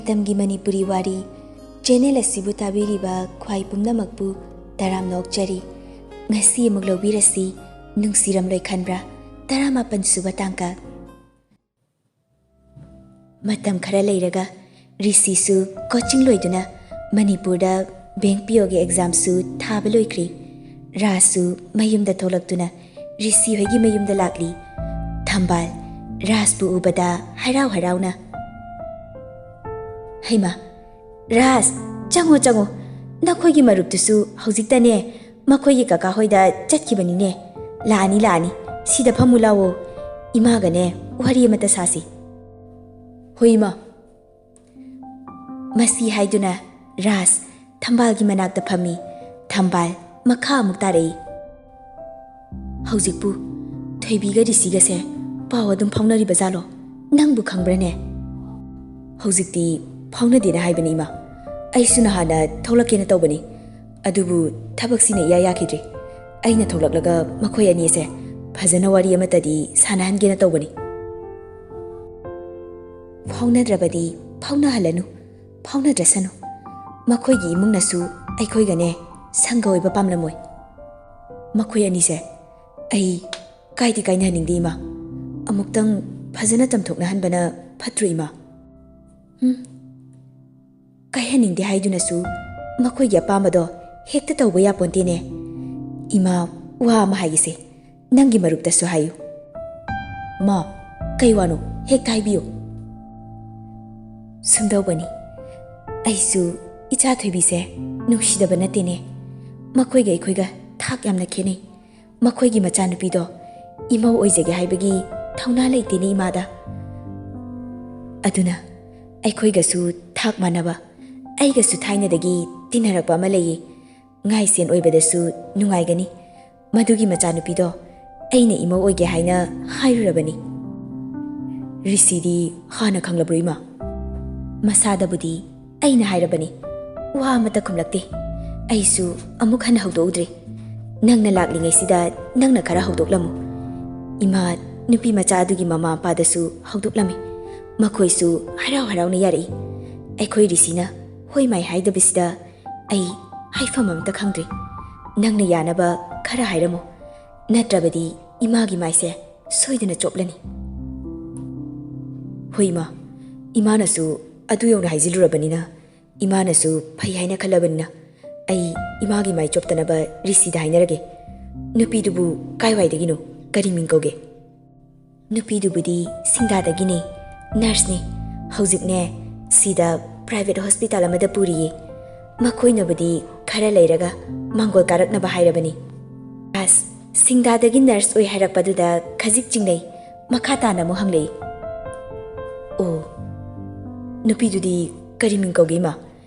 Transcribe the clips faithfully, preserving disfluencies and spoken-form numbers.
ꯃꯇꯝꯒꯤ ꯃꯅꯤꯄꯨꯔꯤ ꯋꯥꯔꯤ ꯆꯦꯅꯦꯜ ꯑꯁꯤꯕꯨ ꯇꯥꯕꯤꯔꯤꯕ ꯈ꯭ꯋꯥꯏ ꯄꯨꯝꯅꯃꯛꯄꯨ ꯇꯔꯥꯝꯅ ꯑꯣꯛꯆꯔꯤ꯫ ꯉꯁꯤ ꯑꯃꯨꯛ ꯂꯧꯕꯤꯔꯁꯤ, ꯅꯨꯡꯁꯤꯔꯝꯂꯣꯏ ꯈꯟꯕ꯭ꯔꯥ? ꯇꯔꯥꯃꯥꯄꯟ ꯁꯨꯕ ꯇꯥꯡꯀꯛ꯫ ꯃꯇꯝ ꯈꯔ ꯂꯩꯔꯒ ꯔꯤꯁꯤꯁꯨ ꯀꯣꯆꯤꯡ ꯂꯣꯏꯗꯨꯅ ꯃꯅꯤꯄꯨꯔꯗ ꯕꯦꯡꯛ ꯄꯤ ꯑꯣꯒꯤ ꯑꯦꯛꯖꯥꯝꯁꯨ ꯊꯥꯕ ꯂꯣꯏꯈ꯭ꯔꯤ꯫ ꯔꯥꯖꯁꯨ ꯃꯌꯨꯝꯗ ꯊꯣꯛꯂꯛꯇꯨꯅ ꯔꯤꯁꯤ ꯍꯣꯏꯒꯤ ꯃꯌꯨꯝꯗ ꯂꯥꯛꯂꯤ꯫ ꯊꯝꯕꯥꯜ ꯔꯥꯖꯄꯨ ꯎꯕꯗ ꯍꯔꯥꯎ ꯍꯔꯥꯎꯅ, "ꯍꯩꯃꯥ, ꯔꯥꯖ, ꯆꯪꯉꯣ, ꯆꯪꯉꯣ꯫ ꯅꯈꯣꯏꯒꯤ ꯃꯔꯨꯞꯇꯨꯁꯨ ꯍꯧꯖꯤꯛꯇꯅꯦ ꯃꯈꯣꯏꯒꯤ ꯀꯀꯥ ꯍꯣꯏꯗ ꯆꯠꯈꯤꯕꯅꯤꯅꯦ꯫ ꯂꯥꯛꯑꯅꯤ, ꯂꯥꯛꯑꯅꯤ꯫ ꯁꯤꯗ ꯐꯝꯃꯨ ꯂꯥꯛꯑꯣ꯫ ꯏꯃꯥꯒꯅꯦ ꯋꯥꯔꯤ ꯑꯃꯇ ꯁꯥꯁꯤ꯫" "ꯍꯣꯏ, ꯏꯃꯥ꯫" ꯃꯁꯤ ꯍꯥꯏꯗꯨꯅ ꯔꯥꯖ ꯊꯝꯕꯥꯜꯒꯤ ꯃꯅꯥꯛꯇ ꯐꯝꯃꯤ꯫ ꯊꯝꯕꯥꯜ ꯃꯈꯥ ꯑꯃꯨꯛ ꯇꯥꯔꯛꯏ꯫ "ꯍꯧꯖꯤꯛꯄꯨ ꯊꯣꯏꯕꯤꯒ ꯔꯤꯁꯤꯒꯁꯦ ꯄꯥꯎ ꯑꯗꯨꯝ ꯐꯥꯎꯅꯔꯤꯕ ꯖꯥꯠꯂꯣ? ꯅꯪꯕꯨ ꯈꯪꯕ꯭ꯔꯅꯦ?" "ꯍꯧꯖꯤꯛꯇꯤ ꯐꯥꯎꯅꯗꯦꯅ ꯍꯥꯏꯕꯅꯤ, ꯏꯃꯥ꯫ ꯑꯩꯁꯨ ꯅꯍꯥꯟꯅ ꯊꯣꯛꯂꯛꯀꯦꯅ ꯇꯧꯕꯅꯤ, ꯑꯗꯨꯕꯨ ꯊꯕꯛꯁꯤꯅ ꯏꯌꯥ ꯌꯥꯈꯤꯗ꯭ꯔꯦ꯫ ꯑꯩꯅ ꯊꯣꯛꯂꯛꯂꯒ ꯃꯈꯣꯏ ꯑꯅꯤꯁꯦ ꯐꯖꯅ ꯋꯥꯔꯤ ꯑꯃꯇꯗꯤ ꯁꯥꯟꯅꯍꯟꯒꯦꯅ ꯇꯧꯕꯅꯤ꯫" "ꯐꯥꯎꯅꯗ꯭ꯔꯕꯗꯤ ꯐꯥꯎꯅꯍꯜꯂꯅꯨ, ꯐꯥꯎꯅꯗ꯭ꯔꯁꯅꯨ꯫ ꯃꯈꯣꯏꯒꯤ ꯏꯃꯨꯡꯅꯁꯨ ꯑꯩꯈꯣꯏꯒꯅꯦ ꯁꯪꯒ ꯑꯣꯏꯕ ꯄꯥꯝꯂꯝꯃꯣꯏ꯫ ꯃꯈꯣꯏ ꯑꯅꯤꯁꯦ ꯑꯩ ꯀꯥꯏꯗꯤ ꯀꯥꯏꯅꯍꯟꯅꯤꯡꯗꯦ, ꯏꯃꯥ꯫ ꯑꯃꯨꯛꯇꯪ ꯐꯖꯅ ꯆꯝꯊꯣꯛꯅꯍꯟꯕꯅ ꯐꯠꯇ꯭ꯔꯣ, ꯏꯃꯥ?" "ꯎꯝ, ꯀꯥꯏꯍꯟꯅꯤꯡꯗꯦ ꯍꯥꯏꯗꯨꯅꯁꯨ ꯃꯈꯣꯏꯒꯤ ꯑꯄꯥꯝꯕꯗꯣ ꯍꯦꯛꯇ ꯇꯧꯕ ꯌꯥꯄꯣꯟꯇꯦꯅꯦ꯫ ꯏꯃꯥ, ꯋꯥ ꯑꯃ ꯍꯥꯏꯒꯦꯁꯦ, ꯅꯪꯒꯤ ꯃꯔꯨꯞꯇꯁꯨ ꯍꯥꯏꯌꯨ꯫" "ꯃꯥ, ꯀꯩ ꯋꯥꯅꯣ? ꯍꯦꯛꯇ ꯍꯥꯏꯕꯤꯌꯨ꯫" "ꯁꯨꯝꯗꯧꯕꯅꯤ, ꯑꯩꯁꯨ ꯏꯆꯥ ꯊꯣꯏꯕꯤꯁꯦ ꯅꯨꯡꯁꯤꯗꯕ ꯅꯠꯇꯦꯅꯦ꯫ ꯃꯈꯣꯏꯒ ꯑꯩꯈꯣꯏꯒ ꯊꯥꯛ ꯌꯥꯝꯅ ꯈꯦꯠꯅꯩ꯫ ꯃꯈꯣꯏꯒꯤ ꯃꯆꯥꯅꯨꯄꯤꯗꯣ ꯏꯃꯧ ꯑꯣꯏꯖꯒꯦ ꯍꯥꯏꯕꯒꯤ ꯊꯧꯅꯥ ꯂꯩꯇꯦꯅꯦ ꯏꯃꯥꯗ꯫ ꯑꯗꯨꯅ ꯑꯩꯈꯣꯏꯒꯁꯨ ꯊꯥꯛ ꯃꯥꯟꯅꯕ, ꯑꯩꯒꯁꯨ ꯊꯥꯏꯅꯗꯒꯤ ꯇꯤꯟꯅꯔꯛꯄ ꯑꯃ ꯂꯩꯌꯦ꯫ ꯉꯥꯏꯁꯦꯟ ꯑꯣꯏꯕꯗꯁꯨ ꯅꯨꯡꯉꯥꯏꯒꯅꯤ꯫ ꯃꯗꯨꯒꯤ ꯃꯆꯥꯅꯨꯄꯤꯗꯣ ꯑꯩꯅ ꯏꯃꯧ ꯑꯣꯏꯒꯦ ꯍꯥꯏꯅ ꯍꯥꯏꯔꯨꯔꯕꯅꯤ꯫" "ꯔꯤꯁꯤꯗꯤ ꯍꯥꯟꯅ ꯈꯪꯂꯕ꯭ꯔꯣ, ꯏꯃꯥ?" "ꯃꯁꯥꯗꯕꯨꯗꯤ ꯑꯩꯅ ꯍꯥꯏꯔꯕꯅꯤ, ꯋꯥ ꯑꯃꯠꯇ ꯈꯨꯝꯂꯛꯇꯦ꯫ ꯑꯩꯁꯨ ꯑꯃꯨꯛ ꯍꯟꯅ ꯍꯧꯗꯣꯛꯎꯗ꯭ꯔꯦ꯫ ꯅꯪꯅ ꯂꯥꯛꯂꯤꯉꯩꯁꯤꯗ ꯅꯪꯅ ꯈꯔ ꯍꯧꯗꯣꯛꯂꯝꯃꯨ꯫" ꯏꯃꯥ ꯅꯨꯄꯤ ꯃꯆꯥ ꯑꯗꯨꯒꯤ ꯃꯃꯥ ꯃꯄꯥꯗꯁꯨ ꯍꯧꯗꯣꯛꯂꯝꯃꯤ꯫ ꯃꯈꯣꯏꯁꯨ ꯍꯔꯥꯎ ꯍꯔꯥꯎꯅ ꯌꯥꯔꯛꯏ꯫ ꯑꯩꯈꯣꯏ ꯔꯤꯁꯤꯅ ꯍꯣꯏ ꯃꯥꯏ ꯍꯥꯏꯗꯕꯁꯤꯗ ꯑꯩ ꯍꯥꯏꯐꯝ ꯑꯝꯇ ꯈꯪꯗ꯭ꯔꯦ꯫ ꯅꯪꯅ ꯌꯥꯅꯕ ꯈꯔ ꯍꯥꯏꯔꯝꯃꯨ, ꯅꯠꯇ꯭ꯔꯕꯗꯤ ꯏꯃꯥꯒꯤ ꯃꯥꯏꯁꯦ ꯁꯣꯏꯗꯅ ꯆꯣꯞꯂꯅꯤ꯫ ꯍꯣꯏ ꯏꯃꯥ, ꯏꯃꯥꯅꯁꯨ ꯑꯗꯨ ꯌꯧꯅ ꯍꯥꯏꯖꯤꯜꯂꯨꯔꯕꯅꯤꯅ, ꯏꯃꯥꯅꯁꯨ ꯐꯩ ꯍꯥꯏꯅ ꯈꯜꯂꯕꯅꯤꯅ, ꯑꯩ ꯏꯃꯥꯒꯤ ꯃꯥꯏ ꯆꯣꯞꯇꯅꯕ ꯔꯤꯁꯤꯗ ꯍꯥꯏꯅꯔꯒꯦ꯫ ꯅꯨꯄꯤꯗꯨꯕꯨ ꯀꯥꯏꯋꯥꯏꯗꯒꯤꯅꯣ? ꯀꯔꯤ ꯃꯤꯡ ꯀꯧꯒꯦ? ꯅꯨꯄꯤꯗꯨꯕꯨꯗꯤ ꯁꯤꯡꯗꯥꯗꯒꯤꯅꯦ, ꯅꯔꯁꯅꯦ꯫ ꯍꯧꯖꯤꯛꯅꯦ ꯁꯤꯗ ꯄ꯭ꯔꯥꯏꯚꯦꯠ ꯍꯣꯁꯄꯤꯇꯥꯜ ꯑꯃꯗ ꯄꯨꯔꯤꯌꯦ꯫ ꯃꯈꯣꯏꯅꯕꯨꯗꯤ ꯈꯔ ꯂꯩꯔꯒ ꯃꯥꯡꯒꯣꯜ ꯀꯥꯔꯛꯅꯕ ꯍꯥꯏꯔꯕꯅꯤ꯫ ꯑꯁ, ꯁꯤꯡꯗꯥꯗꯒꯤ ꯅꯔꯁ ꯑꯣꯏ ꯍꯥꯏꯔꯛꯄꯗꯨꯗ ꯈꯖꯤꯛ ꯆꯤꯡꯅꯩ꯫ ꯃꯈꯥ ꯇꯥꯅ ꯑꯃꯨꯛ ꯍꯪꯂꯛꯏ꯫ ꯑꯣ, ꯅꯨꯄꯤꯗꯨꯗꯤ ꯀꯔꯤ ꯃꯤꯡ ꯀꯧꯒꯦ ꯏꯃꯥ?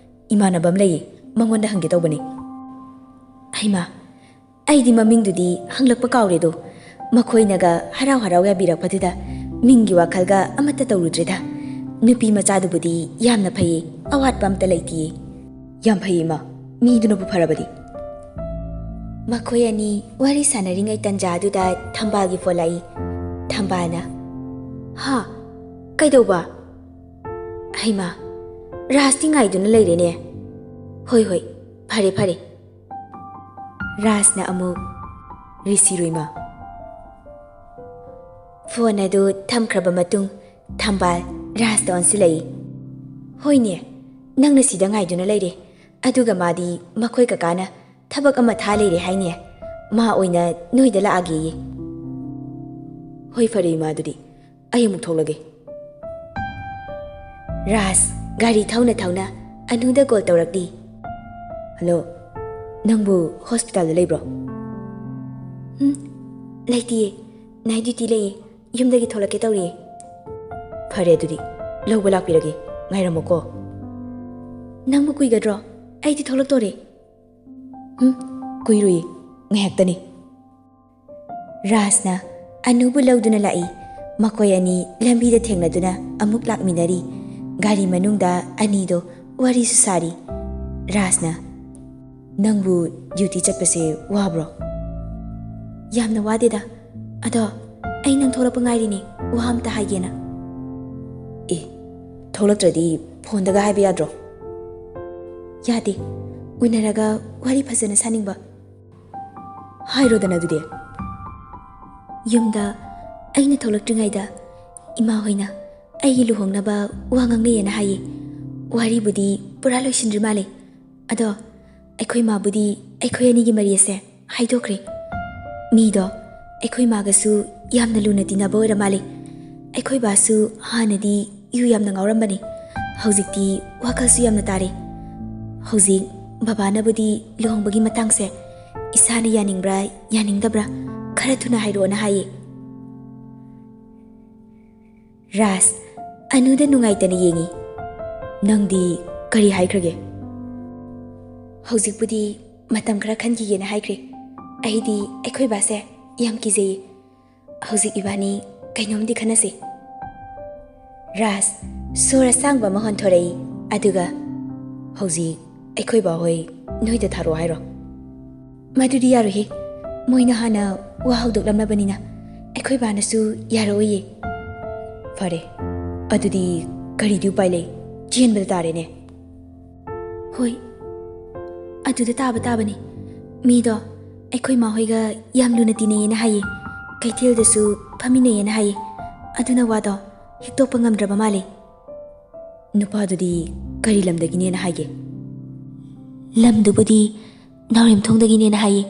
ꯏꯃꯥꯟꯅꯕ ꯑꯃ ꯂꯩꯌꯦ, ꯃꯉꯣꯟꯗ ꯍꯪꯒꯦ ꯇꯧꯕꯅꯤ꯫ ꯍꯩꯃꯥ, ꯑꯩꯗꯤ ꯃꯃꯤꯡꯗꯨꯗꯤ ꯍꯪꯂꯛꯄ ꯀꯥꯎꯔꯦꯗꯣ꯫ ꯃꯈꯣꯏꯅꯒ ꯍꯔꯥꯎ ꯍꯔꯥꯎ ꯌꯥꯕꯤꯔꯛꯄꯗꯨꯗ ꯃꯤꯡꯒꯤ ꯋꯥꯈꯜꯒ ꯑꯃꯠꯇ ꯇꯧꯔꯨꯗ꯭ꯔꯦꯗ꯫ ꯅꯨꯄꯤ ꯃꯆꯥꯗꯨꯕꯨꯗꯤ ꯌꯥꯝꯅ ꯐꯩꯌꯦ, ꯑꯋꯥꯠꯄ ꯑꯝꯇ ꯂꯩꯇꯤꯌꯦ꯫ ꯌꯥꯝ ꯐꯩ ꯏꯃꯥ, ꯃꯤꯗꯨꯅꯕꯨ ꯐꯔꯕꯗꯤ꯫ ꯃꯈꯣꯏ ꯑꯅꯤ ꯋꯥꯔꯤ ꯁꯥꯟꯅꯔꯤꯉꯩ ꯇꯟꯖꯥꯗꯨꯗ ꯊꯝꯕꯥꯜꯒꯤ ꯐꯣꯟ ꯂꯥꯛꯏ꯫ ꯊꯝꯕꯥꯜꯅ, "ꯍꯥ? ꯀꯩꯗꯧꯕ? ꯍꯩꯃꯥ, ꯔꯥꯖꯇꯤ ꯉꯥꯏꯗꯨꯅ ꯂꯩꯔꯦꯅꯦ꯫ ꯍꯣꯏ, ꯍꯣꯏ, ꯐꯔꯦ, ꯐꯔꯦ꯫" ꯔꯥꯖꯅ ꯑꯃꯨꯛ, "ꯔꯤꯁꯤꯔꯣ ꯏꯃꯥ?" ꯐꯣꯟ ꯑꯗꯨ ꯊꯝꯈ꯭ꯔꯕ ꯃꯇꯨꯡ ꯊꯝꯕꯥꯜ ꯔꯥꯖꯇ ꯑꯣꯟꯁꯤꯜꯂꯛꯏ꯫ "ꯍꯣꯏꯅꯦ, ꯅꯪꯅ ꯁꯤꯗ ꯉꯥꯏꯗꯨꯅ ꯂꯩꯔꯦ꯫ ꯑꯗꯨꯒ ꯃꯥꯗꯤ ꯃꯈꯣꯏ ꯀꯀꯥꯅ ꯊꯕꯛ ꯑꯃ ꯊꯥ ꯂꯩꯔꯦ ꯍꯥꯏꯅꯦ꯫ ꯃꯥ ꯑꯣꯏꯅ ꯅꯣꯏꯗ ꯂꯥꯛꯑꯒꯦꯌꯦ꯫" "ꯍꯣꯏ, ꯐꯔꯦ ꯏꯃꯥ, ꯑꯗꯨꯗꯤ ꯑꯩ ꯑꯃꯨꯛ ꯊꯣꯛꯂꯒꯦ꯫" ꯔꯥꯖ ꯒꯥꯔꯤ ꯊꯧꯅ ꯊꯧꯅ ꯑꯅꯨꯗ ꯀꯣꯜ ꯇꯧꯔꯛꯂꯤ꯫ "ꯍꯜꯂꯣ, ꯅꯪꯕꯨ ꯍꯣꯁꯄꯤꯇꯥꯜꯗ ꯂꯩꯕ꯭ꯔꯣ?" "ꯎꯝ, ꯂꯩꯇꯤꯌꯦ꯫ ꯅꯥꯏꯠ ꯗ꯭ꯌꯨꯇꯤ ꯂꯩꯌꯦ꯫ ꯌꯨꯝꯗꯒꯤ ꯊꯣꯛꯂꯛꯀꯦ ꯇꯧꯔꯤꯌꯦ꯫" "ꯐꯔꯦ, ꯑꯗꯨꯗꯤ ꯂꯧꯕ ꯂꯥꯛꯄꯤꯔꯒꯦ꯫ ꯉꯥꯏꯔꯝꯃꯣꯀꯣ꯫" "ꯅꯪꯕꯨ ꯀꯨꯏꯒꯗ꯭ꯔꯣ? ꯑꯩꯗꯤ ꯊꯣꯛꯂꯛꯇꯣꯔꯦ꯫" "ꯎꯝ, ꯀꯨꯏꯔꯣꯏꯌꯦ꯫ ꯉꯥꯏꯍꯥꯛꯇꯅꯤ꯫" ꯔꯥꯖꯅ ꯑꯅꯨꯕꯨ ꯂꯧꯗꯨꯅ ꯂꯥꯛꯏ꯫ ꯃꯈꯣꯏ ꯑꯅꯤ ꯂꯝꯕꯤꯗ ꯊꯦꯡꯅꯗꯨꯅ ꯑꯃꯨꯛ ꯂꯥꯛꯃꯤꯟꯅꯔꯤ꯫ ꯒꯥꯔꯤ ꯃꯅꯨꯡꯗ ꯑꯅꯤꯗꯣ ꯋꯥꯔꯤꯁꯨ ꯁꯥꯔꯤ꯫ ꯔꯥꯖꯅ, "ꯅꯪꯕꯨ ꯗ꯭ꯌꯨꯇꯤ ꯆꯠꯄꯁꯦ ꯋꯥꯕ꯭ꯔꯣ?" "ꯌꯥꯝꯅ ꯋꯥꯗꯦꯗ꯫ ꯑꯗꯣ ꯑꯩ ꯅꯪ ꯊꯣꯛꯂꯛꯄ ꯉꯥꯏꯔꯤꯅꯦ, ꯋꯥ ꯑꯝꯇ ꯍꯥꯏꯒꯦꯅ꯫" "ꯑꯦ, ꯊꯣꯛꯂꯛꯇ꯭ꯔꯗꯤ ꯐꯣꯟꯗꯒ ꯍꯥꯏꯕ ꯌꯥꯗ꯭ꯔꯣ? ꯌꯥꯗꯦ꯫ ꯎꯅꯔꯒ ꯋꯥꯔꯤ ꯐꯖꯅ ꯁꯥꯅꯤꯡꯕ꯫ ꯍꯥꯏꯔꯣꯗꯅ ꯑꯗꯨꯗꯤ꯫ ꯌꯨꯝꯗ ꯑꯩꯅ ꯊꯣꯛꯂꯛꯇ꯭ꯔꯤꯉꯩꯗ ꯏꯃꯥ ꯍꯣꯏꯅ ꯑꯩꯒꯤ ꯂꯨꯍꯣꯡꯅꯕ ꯋꯥ ꯉꯥꯡꯅꯩꯌꯦꯅ ꯍꯥꯏꯌꯦ꯫ ꯋꯥꯔꯤꯕꯨꯗꯤ ꯄꯨꯔꯥ ꯂꯣꯏꯁꯤꯟꯗ꯭ꯔꯤ ꯃꯥꯜꯂꯦ꯫ ꯑꯗꯣ ꯑꯩꯈꯣꯏ ꯃꯥꯕꯨꯗꯤ ꯑꯩꯈꯣꯏ ꯑꯅꯤꯒꯤ ꯃꯔꯤ ꯑꯁꯦ ꯍꯥꯏꯗꯣꯛꯈ꯭ꯔꯦ꯫ ꯃꯤꯗꯣ ꯑꯩꯈꯣꯏ ꯃꯥꯒꯁꯨ ꯌꯥꯝꯅ ꯂꯨꯅ ꯇꯤꯟꯅꯕ ꯑꯣꯏꯔ ꯃꯥꯜꯂꯦ꯫ ꯑꯩꯈꯣꯏ ꯕꯥꯁꯨ ꯍꯥꯟꯅꯗꯤ ꯌꯨ ꯌꯥꯝꯅ ꯉꯥꯎꯔꯝꯕꯅꯤ꯫ ꯍꯧꯖꯤꯛꯇꯤ ꯋꯥꯈꯜꯁꯨ ꯌꯥꯝꯅ ꯇꯥꯔꯦ꯫ ꯍꯧꯖꯤꯛ ꯕꯕꯥꯅꯕꯨꯗꯤ ꯂꯨꯍꯣꯡꯕꯒꯤ ꯃꯇꯥꯡꯁꯦ ꯏꯁꯥꯅ ꯌꯥꯅꯤꯡꯕ꯭ꯔꯥ ꯌꯥꯅꯤꯡꯗꯕ꯭ꯔꯥ ꯈꯔ ꯊꯨꯅ ꯍꯥꯏꯔꯛꯑꯣꯅ ꯍꯥꯏꯌꯦ꯫ ꯔꯥꯖ, ꯑꯅꯨꯗ ꯅꯨꯡꯉꯥꯏꯇꯅ ꯌꯦꯡꯉꯤ꯫ "ꯅꯪꯗꯤ ꯀꯔꯤ ꯍꯥꯏꯈ꯭ꯔꯒꯦ?" "ꯍꯧꯖꯤꯛꯄꯨꯗꯤ ꯃꯇꯝ ꯈꯔ ꯈꯟꯈꯤꯒꯦꯅ ꯍꯥꯏꯈ꯭ꯔꯦ꯫ ꯑꯩꯗꯤ ꯑꯩꯈꯣꯏ ꯕꯥꯁꯦ ꯌꯥꯝ ꯀꯤꯖꯩꯌꯦ꯫ ꯍꯧꯖꯤꯛ ꯏꯕꯥꯅꯤ ꯀꯩꯅꯣꯝꯗꯤ ꯈꯟꯅꯁꯤ꯫" ꯔꯥꯖ ꯁꯣꯔ ꯑꯁꯥꯡꯕ ꯑꯃ ꯍꯣꯟꯊꯣꯔꯛꯏ꯫ ꯑꯗꯨꯒ, "ꯍꯧꯖꯤꯛ ꯑꯩꯈꯣꯏ ꯕꯥꯍꯣꯏ ꯅꯣꯏꯗ ꯊꯥꯔꯛꯑꯣ ꯍꯥꯏꯔꯣ?" "ꯃꯗꯨꯗꯤ ꯌꯥꯔꯣꯏꯍꯦ꯫ ꯃꯣꯏꯅ ꯍꯥꯟꯅ ꯋꯥ ꯍꯧꯗꯣꯛꯂꯝꯂꯕꯅꯤꯅ ꯑꯩꯈꯣꯏ ꯕꯥꯅꯁꯨ ꯌꯥꯔꯛꯑꯣꯏꯌꯦ꯫" "ꯐꯔꯦ, ꯑꯗꯨꯗꯤ ꯀꯔꯤꯗꯤ ꯎꯄꯥꯏ ꯂꯩ? ꯆꯦꯟꯕꯗ ꯇꯥꯔꯦꯅꯦ꯫" "ꯍꯣꯏ, ꯑꯗꯨꯗ ꯇꯥꯕ ꯇꯥꯕꯅꯤ꯫ ꯃꯤꯗꯣ ꯑꯩꯈꯣꯏ ꯃꯥ ꯍꯣꯏꯒ ꯌꯥꯝ ꯂꯨꯅ ꯇꯤꯟꯅꯩꯌꯦꯅ ꯍꯥꯏꯌꯦ꯫ ꯀꯩꯊꯦꯜꯗꯁꯨ ꯐꯝꯃꯤꯟꯅꯩꯌꯦꯅ ꯍꯥꯏꯌꯦ꯫ ꯑꯗꯨꯅ ꯋꯥꯗꯣ ꯍꯤꯛꯇꯣꯛꯄ ꯉꯝꯗ꯭ꯔꯕ ꯃꯥꯜꯂꯦ꯫" "ꯅꯨꯄꯥꯗꯨꯗꯤ ꯀꯔꯤ ꯂꯝꯗꯒꯤꯅꯦꯅ ꯍꯥꯏꯒꯦ?" "ꯂꯝꯗꯨꯕꯨꯗꯤ ꯅꯥꯎꯔꯦꯝꯊꯣꯡꯗꯒꯤꯅꯦꯅ ꯍꯥꯏꯌꯦ꯫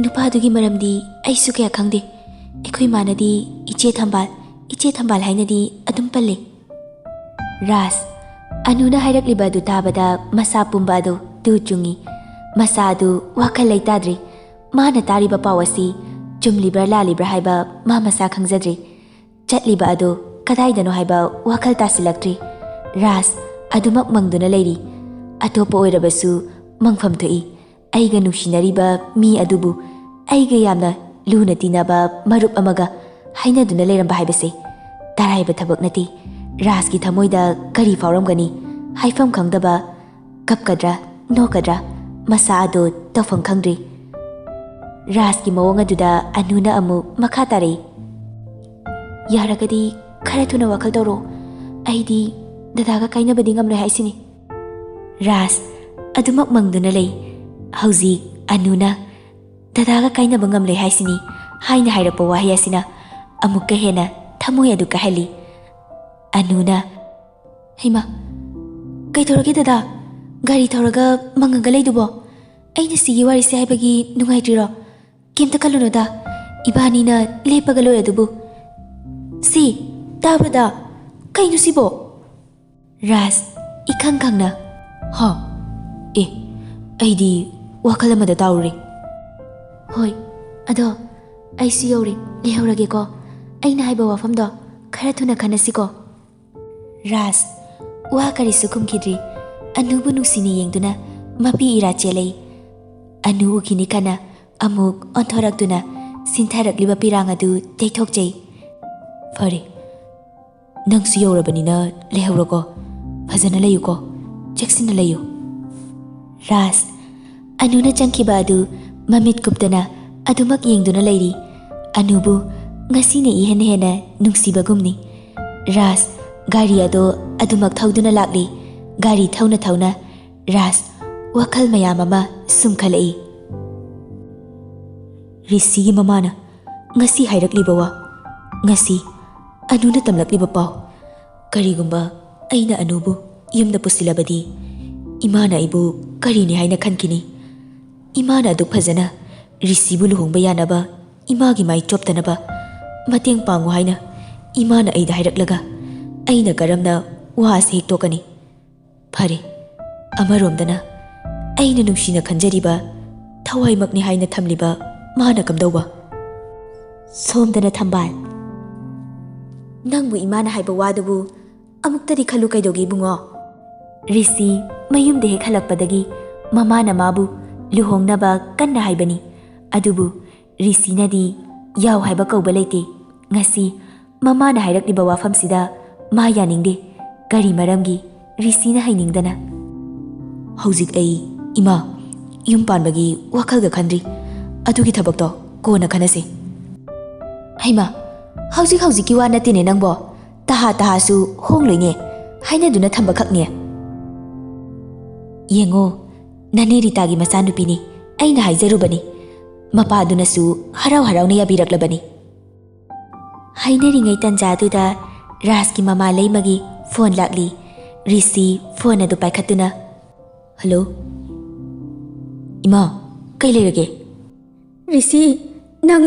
ꯅꯨꯄꯥꯗꯨꯒꯤ ꯃꯔꯝꯗꯤ ꯑꯩꯁꯨ ꯀꯌꯥ ꯈꯪꯗꯦ꯫ ꯑꯩꯈꯣꯏ ꯃꯥꯅꯗꯤ ꯏꯆꯦ ꯊꯝꯕꯥꯜ, ꯏꯆꯦ ꯊꯝꯕꯥꯜ ꯍꯥꯏꯅꯗꯤ ꯑꯗꯨꯝ ꯄꯜꯂꯦ꯫" ꯔꯥꯖ, ꯑꯅꯨꯅ ꯍꯥꯏꯔꯛꯂꯤꯕ ꯑꯗꯨ ꯇꯥꯕꯗ ꯃꯁꯥ ꯄꯨꯝꯕ ꯑꯗꯨ ꯇꯨ ꯆꯨꯡꯉꯤ꯫ ꯃꯁꯥ ꯑꯗꯨ ꯋꯥꯈꯜ ꯂꯩꯇꯥꯗ꯭ꯔꯤ꯫ ꯃꯥꯅ ꯇꯥꯔꯤꯕ ꯄꯥꯎ ꯑꯁꯤ ꯆꯨꯝꯂꯤꯕ꯭ꯔꯥ ꯂꯥꯜꯂꯤꯕ꯭ꯔꯥ ꯍꯥꯏꯕ ꯃꯥ ꯃꯁꯥ ꯈꯪꯖꯗ꯭ꯔꯤ꯫ ꯆꯠꯂꯤꯕ ꯑꯗꯨ ꯀꯗꯥꯏꯗꯅꯣ ꯍꯥꯏꯕ ꯋꯥꯈꯜ ꯇꯥꯁꯤꯜꯂꯛꯇ꯭ꯔꯤ꯫ ꯔꯥꯖ ꯑꯗꯨꯃꯛ ꯃꯪꯗꯨꯅ ꯂꯩꯔꯤ꯫ ꯑꯇꯣꯞꯄ ꯑꯣꯏꯔꯕꯁꯨ ꯃꯪꯐꯝ ꯊꯣꯛꯏ꯫ ꯑꯩꯒ ꯅꯨꯡꯁꯤꯅꯔꯤꯕ ꯃꯤ ꯑꯗꯨꯕꯨ ꯑꯩꯒ ꯌꯥꯝꯅ ꯂꯨꯅ ꯇꯤꯟꯅꯕ ꯃꯔꯨꯞ ꯑꯃꯒ ꯍꯥꯏꯅꯗꯨꯅ ꯂꯩꯔꯝꯕ ꯍꯥꯏꯕꯁꯦ ꯇꯔꯥꯏꯕ ꯊꯕꯛ ꯅꯠꯇꯦ꯫ ꯔꯥꯖꯀꯤ ꯊꯃꯣꯏꯗ ꯀꯔꯤ ꯐꯥꯎꯔꯝꯒꯅꯤ? ꯍꯥꯏꯐꯝ ꯈꯪꯗꯕ, ꯀꯞꯀꯗ꯭ꯔꯥ, ꯅꯣꯛꯀꯗ꯭ꯔꯥ, ꯃꯁꯥ ꯑꯗꯨ ꯇꯧꯐꯝ ꯈꯪꯗ꯭ꯔꯤ꯫ ꯔꯥꯖꯀꯤ ꯃꯑꯣꯡ ꯑꯗꯨꯗ ꯑꯅꯨꯅ ꯑꯃꯨꯛ ꯃꯈꯥ ꯇꯥꯔꯛꯏ꯫ "ꯌꯥꯔꯒꯗꯤ ꯈꯔ ꯊꯨꯅ ꯋꯥꯈꯜ ꯇꯧꯔꯣ꯫ ꯑꯩꯗꯤ ꯗꯗꯥꯒ ꯀꯥꯏꯅꯕꯗꯤ ꯉꯝꯂꯣꯏ ꯍꯥꯏꯁꯤꯅꯤ꯫ ꯔꯥꯖ ꯑꯗꯨꯃꯛ ꯃꯪꯗꯨꯅ ꯂꯩ꯫ ꯍꯧꯖꯤꯛ ꯑꯅꯨꯅ "ꯗꯗꯥꯒ ꯀꯥꯏꯅꯕ ꯉꯝꯂꯣꯏ ꯍꯥꯏꯁꯤꯅꯤ" ꯍꯥꯏꯅ ꯍꯥꯏꯔꯛꯄ ꯋꯥꯍꯩ ꯑꯁꯤꯅ ꯑꯃꯨꯛꯀ ꯍꯦꯟꯅ ꯊꯃꯣꯏ ꯑꯗꯨ ꯀꯥꯏꯍꯜꯂꯤ꯫ ꯑꯅꯨꯅ, "ꯍꯩꯃꯥ, ꯀꯩꯗꯧꯔꯒꯦ ꯗꯗꯥ? ꯒꯥꯔꯤ ꯊꯧꯔꯒ ꯃꯪꯉꯒ ꯂꯩꯗꯨꯕꯣ? ꯑꯩꯅ ꯁꯤꯒꯤ ꯋꯥꯔꯤꯁꯦ ꯍꯥꯏꯕꯒꯤ ꯅꯨꯡꯉꯥꯏꯇ꯭ꯔꯤꯔꯣ? ꯀꯩꯝꯇ ꯈꯜꯂꯨꯅꯨꯗ, ꯏꯕꯥꯅꯤꯅ ꯂꯦꯞꯄꯒ ꯂꯣꯏꯔꯦ ꯑꯗꯨꯕꯨ꯫ ꯁꯤ, ꯇꯥꯕ꯭ꯔꯗ? ꯀꯩꯅꯣ ꯁꯤꯕꯣ?" ꯔꯥꯖ ꯏꯈꯪ ꯈꯪꯅ, "ꯍꯥ? ꯑꯦ, ꯑꯩꯗꯤ ꯋꯥꯈꯜ ꯑꯃꯗ ꯇꯥꯎꯔꯨꯔꯦ꯫" "ꯍꯣꯏ, ꯑꯗꯣ ꯑꯩꯁꯨ ꯌꯧꯔꯦ, ꯂꯩꯍꯧꯔꯒꯦꯀꯣ꯫ ꯑꯩꯅ ꯍꯥꯏꯕ ꯋꯥꯐꯝꯗꯣ ꯈꯔ ꯊꯨꯅ ꯈꯟꯅꯁꯤꯀꯣ꯫" ꯔꯥꯖ ꯋꯥ ꯀꯔꯤꯁꯨ ꯈꯨꯝꯈꯤꯗ꯭ꯔꯤ꯫ ꯑꯅꯨꯕꯨ ꯅꯨꯡꯁꯤꯅ ꯌꯦꯡꯗꯨꯅ ꯃꯄꯤ ꯏꯔꯥ ꯆꯦꯜꯂꯛꯏ꯫ ꯑꯅꯨ ꯎꯈꯤꯅꯤ ꯈꯟꯅ ꯑꯃꯨꯛ ꯑꯣꯟꯊꯣꯔꯛꯇꯨꯅ ꯁꯤꯟꯊꯔꯛꯂꯤꯕ ꯄꯤꯔꯥꯡ ꯑꯗꯨ ꯇꯩꯊꯣꯛꯆꯩ꯫ "ꯐꯔꯦ, ꯅꯪꯁꯨ ꯌꯧꯔꯕꯅꯤꯅ ꯂꯩꯍꯧꯔꯣꯀꯣ꯫ ꯐꯖꯅ ꯂꯩꯌꯨꯀꯣ꯫ ꯆꯦꯛꯁꯤꯟꯅ ꯂꯩꯌꯨ꯫" ꯔꯥꯖ ꯑꯅꯨꯅ ꯆꯪꯈꯤꯕ ꯑꯗꯨ ꯃꯃꯤꯠ ꯀꯨꯞꯇꯅ ꯑꯗꯨꯃꯛ ꯌꯦꯡꯗꯨꯅ ꯂꯩꯔꯤ꯫ ꯑꯅꯨꯕꯨ ꯉꯁꯤꯅ ꯏꯍꯦꯟ ꯍꯦꯟꯅ ꯅꯨꯡꯁꯤꯕꯒꯨꯝꯅꯤ꯫ ꯔꯥꯖ ꯒꯥꯔꯤ ꯑꯗꯣ ꯑꯗꯨꯃꯛ ꯊꯧꯗꯨꯅ ꯂꯥꯛꯂꯤ꯫ ꯒꯥꯔꯤ ꯊꯧꯅ ꯊꯧꯅ ꯔꯥꯖ ꯋꯥꯈꯜ ꯃꯌꯥꯝ ꯑꯃ ꯁꯨꯝꯈꯠꯂꯛꯏ꯫ ꯔꯤꯁꯤꯒꯤ ꯃꯃꯥꯅ ꯉꯁꯤ ꯍꯥꯏꯔꯛꯂꯤꯕ ꯋꯥ, ꯉꯁꯤ ꯑꯅꯨꯅ ꯇꯝꯂꯛꯂꯤꯕ ꯄꯥꯎ, ꯀꯔꯤꯒꯨꯝꯕ ꯑꯩꯅ ꯑꯅꯨꯕꯨ ꯌꯨꯝꯗ ꯄꯨꯁꯤꯜꯂꯕꯗꯤ ꯏꯃꯥꯅ ꯑꯩꯕꯨ ꯀꯔꯤꯅꯤ ꯍꯥꯏꯅ ꯈꯟꯈꯤꯅꯤ? ꯏꯃꯥꯅ ꯑꯗꯨꯛ ꯐꯖꯅ ꯔꯤꯁꯤꯕꯨ ꯂꯨꯍꯣꯡꯕ ꯌꯥꯅꯕ, ꯏꯃꯥꯒꯤ ꯃꯥꯏ ꯆꯣꯞꯇꯅꯕ ꯃꯇꯦꯡ ꯄꯥꯡꯉꯨ ꯍꯥꯏꯅ ꯏꯃꯥꯅ ꯑꯩꯗ ꯍꯥꯏꯔꯛꯂꯒ ꯑꯩꯅ ꯀꯔꯝꯅ ꯋꯥ ꯑꯁꯤ ꯍꯦꯛꯇꯣꯛꯀꯅꯤ? ꯐꯔꯦ, ꯑꯃꯔꯣꯝꯗꯅ ꯑꯩꯅ ꯅꯨꯡꯁꯤꯅ ꯈꯟꯖꯔꯤꯕ, ꯊꯋꯥꯏꯃꯛꯅꯤ ꯍꯥꯏꯅ ꯊꯝꯂꯤꯕ ꯃꯥꯅ ꯀꯝꯗꯧꯕ? ꯁꯣꯝꯗꯅ ꯊꯝꯕꯥꯜ, ꯅꯪꯕꯨ ꯏꯃꯥꯅ ꯍꯥꯏꯕ ꯋꯥꯗꯨꯕꯨ ꯑꯃꯨꯛꯇꯗꯤ ꯈꯜꯂꯨ ꯀꯩꯗꯧꯒꯦ ꯏꯕꯨꯡꯉꯣ? ꯔꯤꯁꯤ ꯃꯌꯨꯝꯗ ꯍꯦꯛ ꯍꯜꯂꯛꯄꯗꯒꯤ ꯃꯃꯥꯅ ꯃꯥꯕꯨ ꯂꯨꯍꯣꯡꯅꯕ ꯀꯟꯅ ꯍꯥꯏꯕꯅꯤ, ꯑꯗꯨꯕꯨ ꯔꯤꯁꯤꯅꯗꯤ ꯌꯥꯎ ꯍꯥꯏꯕ ꯀꯧꯕ ꯂꯩꯇꯦ꯫ ꯉꯁꯤ ꯃꯃꯥꯅ ꯍꯥꯏꯔꯛꯂꯤꯕ ꯋꯥꯐꯝꯁꯤꯗ ꯃꯥ ꯌꯥꯅꯤꯡꯗꯦ꯫ ꯀꯔꯤ ꯃꯔꯝꯒꯤ? ꯔꯤꯁꯤꯅ ꯍꯩꯅꯤꯡꯗꯅ꯫ "ꯍꯧꯖꯤꯛ ꯑꯩ, ꯏꯃꯥ, ꯌꯨꯝ ꯄꯥꯟꯕꯒꯤ ꯋꯥꯈꯜꯒ ꯈꯟꯗ꯭ꯔꯤ꯫ ꯑꯗꯨꯒꯤ ꯊꯕꯛꯇꯣ ꯀꯣꯟꯅ ꯈꯟꯅꯁꯤ꯫" "ꯍꯩꯃꯥ, ꯍꯧꯖꯤꯛ ꯍꯧꯖꯤꯛꯀꯤ ꯋꯥ ꯅꯠꯇꯦꯅꯦ ꯅꯪꯕꯣ꯫ ꯇꯍꯥ ꯇꯍꯥꯁꯨ ꯍꯣꯡꯂꯣꯏꯅꯦ꯫ ꯍꯥꯏꯅꯗꯨꯅ ꯊꯝꯕꯈꯛꯅꯦ꯫ ꯌꯦꯡꯉꯣ, ꯅꯅꯦ ꯔꯤꯇꯥꯒꯤ ꯃꯆꯥꯅꯨꯄꯤꯅꯤ, ꯑꯩꯅ ꯍꯥꯏꯖꯔꯨꯕꯅꯤ꯫ ꯃꯄꯥꯗꯨꯅꯁꯨ ꯍꯔꯥꯎ ꯍꯔꯥꯎꯅ ꯌꯥꯕꯤꯔꯛꯂꯕꯅꯤ꯫ ꯍꯥꯏꯅꯔꯤꯉꯩ ꯇꯟꯖꯥꯗꯨꯗ ꯔꯥꯖꯀꯤ ꯃꯃꯥ ꯂꯩꯃꯒꯤ ꯐꯣꯟ ꯂꯥꯛꯂꯤ꯫ ꯔꯤꯁꯤ ꯐꯣꯟ ꯑꯗꯨ ꯄꯥꯏꯈꯠꯇꯨꯅ, "ꯍꯜꯂꯣ, ꯏꯃꯥ, ꯀꯩ ꯂꯩꯔꯒꯦ?" "ꯔꯤꯁꯤ, ꯅꯪ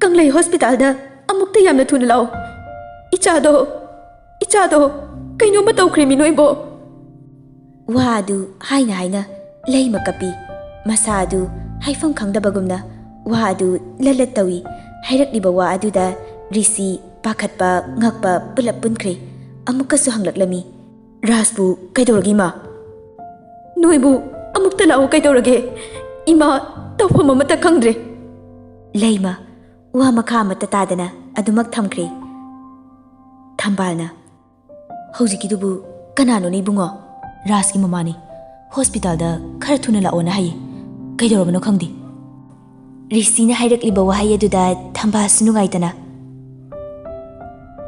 ꯀꯪꯂꯩ ꯍꯣꯁꯄꯤꯇꯥꯜꯗ ꯑꯃꯨꯛꯇ ꯌꯥꯝꯅ ꯊꯨꯅ ꯂꯥꯛꯑꯣ꯫ ꯏꯆꯥꯗꯣ, ꯏꯆꯥꯗꯣ ꯀꯩꯅꯣꯝꯃ ꯇꯧꯈ꯭ꯔꯦꯃꯤ ꯅꯣꯏꯕꯣ!" ꯋꯥ ꯑꯗꯨ ꯍꯥꯏꯅ ꯍꯥꯏꯅ ꯂꯩꯃ ꯀꯞꯄꯤ꯫ ꯃꯁꯥ ꯑꯗꯨ ꯍꯥꯏꯐꯝ ꯈꯪꯗꯕꯒꯨꯝꯅ ꯋꯥ ꯑꯗꯨ ꯂꯠ ꯂꯠ ꯇꯧꯏ꯫ ꯍꯥꯏꯔꯛꯂꯤꯕ ꯋꯥ ꯑꯗꯨꯗ ꯔꯤꯁꯤ ꯄꯥꯈꯠꯄ, ꯉꯛꯄ ꯄꯨꯂꯞ ꯄꯨꯟꯈ꯭ꯔꯦ꯫ ꯑꯃꯨꯛꯀꯁꯨ ꯍꯪꯂꯛꯂꯝꯃꯤ, "ꯔꯥꯖꯄꯨ ꯀꯩꯗꯧꯔꯒꯦ, ꯏꯃꯥ?" "ꯅꯣꯏꯕꯨ ꯑꯃꯨꯛꯇ ꯂꯥꯛꯑꯣ, ꯀꯩꯗꯧꯔꯒꯦ? ꯏꯃꯥ, ꯇꯧꯐꯝ ꯑꯃꯠꯇ ꯈꯪꯗ꯭ꯔꯦ꯫" ꯂꯩꯃ ꯋꯥ ꯃꯈꯥ ꯑꯃꯠꯇ ꯇꯥꯗꯅ ꯑꯗꯨꯃꯛ ꯊꯝꯈ꯭ꯔꯦ꯫ ꯊꯝꯕꯥꯜꯅ, "ꯍꯧꯖꯤꯛꯀꯤꯗꯨꯕꯨ ꯀꯅꯥꯅꯣꯅꯦ, ꯏꯕꯨꯡꯉꯣ?" "ꯔꯥꯖꯀꯤ ꯃꯃꯥꯅꯤ꯫ ꯍꯣꯁꯄꯤꯇꯥꯜꯗ ꯈꯔ ꯊꯨꯅ ꯂꯥꯛꯑꯣꯅ ꯍꯥꯏꯌꯦ꯫ ꯀꯩꯗꯧꯔꯕꯅꯣ ꯈꯪꯗꯦ꯫" ꯔꯤꯁꯤꯅ ꯍꯥꯏꯔꯛꯂꯤꯕ ꯋꯥꯍꯩ ꯑꯗꯨꯗ ꯊꯝꯕꯥꯜꯁꯨ ꯅꯨꯡꯉꯥꯏꯇꯅ,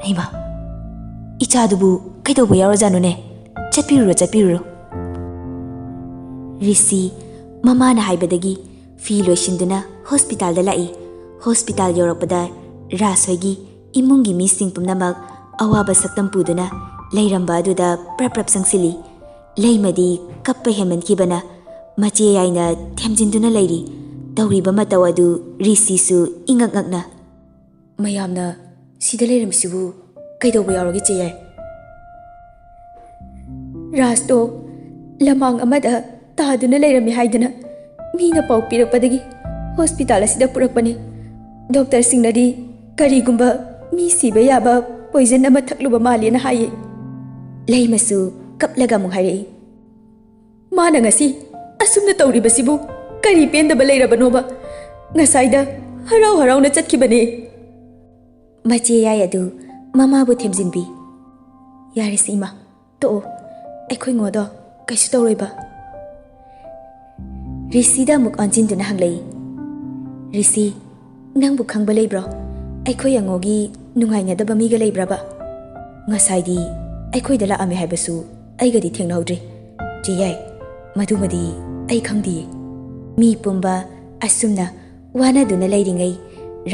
"ꯍꯩꯃꯥ, ꯏꯆꯥꯗꯨꯕꯨ ꯀꯩꯗꯧꯕ ꯌꯥꯎꯔꯖꯥꯠꯅꯣꯅꯦ? ꯆꯠꯄꯤꯔꯨꯔꯣ, ꯆꯠꯄꯤꯔꯨꯔꯣ꯫" ꯔꯤꯁꯤ ꯃꯃꯥꯅ ꯍꯥꯏꯕꯗꯒꯤ ꯐꯤ ꯂꯣꯏꯁꯤꯟꯗꯨꯅ ꯍꯣꯁꯄꯤꯇꯥꯜꯗ ꯂꯥꯛꯏ꯫ ꯍꯣꯁꯄꯤꯇꯥꯜ ꯌꯧꯔꯛꯄꯗ ꯔꯥꯖ ꯍꯣꯏꯒꯤ ꯏꯃꯨꯡꯒꯤ ꯃꯤꯁꯤꯡ ꯄꯨꯝꯅꯃꯛ ꯑꯋꯥꯕ ꯁꯛꯇꯝ ꯄꯨꯗꯨꯅ ꯂꯩꯔꯝꯕ ꯑꯗꯨꯗ ꯄ꯭ꯔꯞ ꯄ꯭ꯔꯞ ꯆꯪꯁꯤꯜꯂꯤ꯫ ꯂꯩꯃꯗꯤ ꯀꯞꯄ ꯍꯦꯟꯃꯟꯈꯤꯕꯅ ꯃꯆꯦ ꯌꯥꯏꯅ ꯊꯦꯝꯖꯤꯟꯗꯨꯅ ꯂꯩꯔꯤ꯫ ꯇꯧꯔꯤꯕ ꯃꯇꯧ ꯑꯗꯨ ꯔꯤꯁꯤꯁꯨ ꯏꯉꯛ ꯉꯛꯅ, "ꯃꯌꯥꯝꯅ ꯁꯤꯗ ꯂꯩꯔꯝꯃꯤꯁꯤꯕꯨ ꯀꯩꯗꯧꯕ ꯌꯥꯎꯔꯒꯦ, ꯆꯦ ꯌꯥꯏ?" "ꯔꯥꯖꯇꯣ ꯂꯃꯥꯡ ꯑꯃꯗ ꯇꯥꯗꯨꯅ ꯂꯩꯔꯝꯃꯤ ꯍꯥꯏꯗꯅ ꯃꯤꯅ ꯄꯥꯎ ꯄꯤꯔꯛꯄꯗꯒꯤ ꯍꯣꯁꯄꯤꯇꯥꯜ ꯑꯁꯤꯗ ꯄꯨꯔꯛꯄꯅꯤ꯫ ꯗꯣꯛꯇꯔꯁꯤꯡꯅꯗꯤ ꯀꯔꯤꯒꯨꯝꯕ ꯃꯤ ꯁꯤꯕ ꯌꯥꯕ ꯄꯣꯏꯖꯟ ꯑꯃ ꯊꯛꯂꯨꯕ ꯃꯥꯜꯂꯦꯅ ꯍꯥꯏꯌꯦ꯫" ꯂꯩꯃꯁꯨ ꯀꯞꯂꯒ ꯑꯃꯨꯛ ꯍꯥꯏꯔꯛꯏ, "ꯃꯥꯅ ꯉꯁꯤ ꯑꯁꯨꯝꯅ ꯇꯧꯔꯤꯕꯁꯤꯕꯨ ꯀꯔꯤ ꯄꯦꯟꯗꯕ ꯂꯩꯔꯕꯅꯣꯕ? ꯉꯁꯥꯏꯗ ꯍꯔꯥꯎ ꯍꯔꯥꯎꯅ ꯆꯠꯈꯤꯕꯅꯦ꯫" ꯃꯆꯦ ꯌꯥꯏ ꯑꯗꯨ ꯃꯃꯥꯕꯨ ꯊꯦꯝꯖꯤꯟꯕꯤ꯫ "ꯌꯥꯔꯦꯁꯦ ꯏꯃꯥ, ꯇꯣꯛꯑꯣ, ꯑꯩꯈꯣꯏ ꯉꯣꯗꯣ ꯀꯩꯁꯨ ꯇꯧꯔꯣꯏꯕ꯫" ꯔꯤꯁꯤꯗ ꯑꯃꯨꯛ ꯑꯣꯟꯁꯤꯟꯗꯨꯅ ꯍꯪꯂꯛꯏ, "ꯔꯤꯁꯤ, ꯅꯪꯕꯨ ꯈꯪꯕ ꯂꯩꯕ꯭ꯔꯣ? ꯑꯩꯈꯣꯏ ꯑꯉꯣꯒꯤ ꯅꯨꯡꯉꯥꯏꯅꯗꯕ ꯃꯤꯒ ꯂꯩꯕ꯭ꯔꯕ? ꯉꯁꯥꯏꯗꯤ ꯑꯩꯈꯣꯏꯗ ꯂꯥꯛꯑꯝꯃꯦ ꯍꯥꯏꯕꯁꯨ ꯑꯩꯒꯗꯤ ꯊꯦꯡꯅꯍꯧꯗ꯭ꯔꯤ꯫ ꯆꯦ ꯌꯥꯏ, ꯃꯗꯨꯃꯗꯤ ꯑꯩ ꯈꯪꯗꯤꯌꯦ꯫ ꯃꯤ ꯄꯨꯝꯕ ꯑꯁꯨꯝꯅ ꯋꯥꯅꯗꯨꯅ ꯂꯩꯔꯤꯉꯩ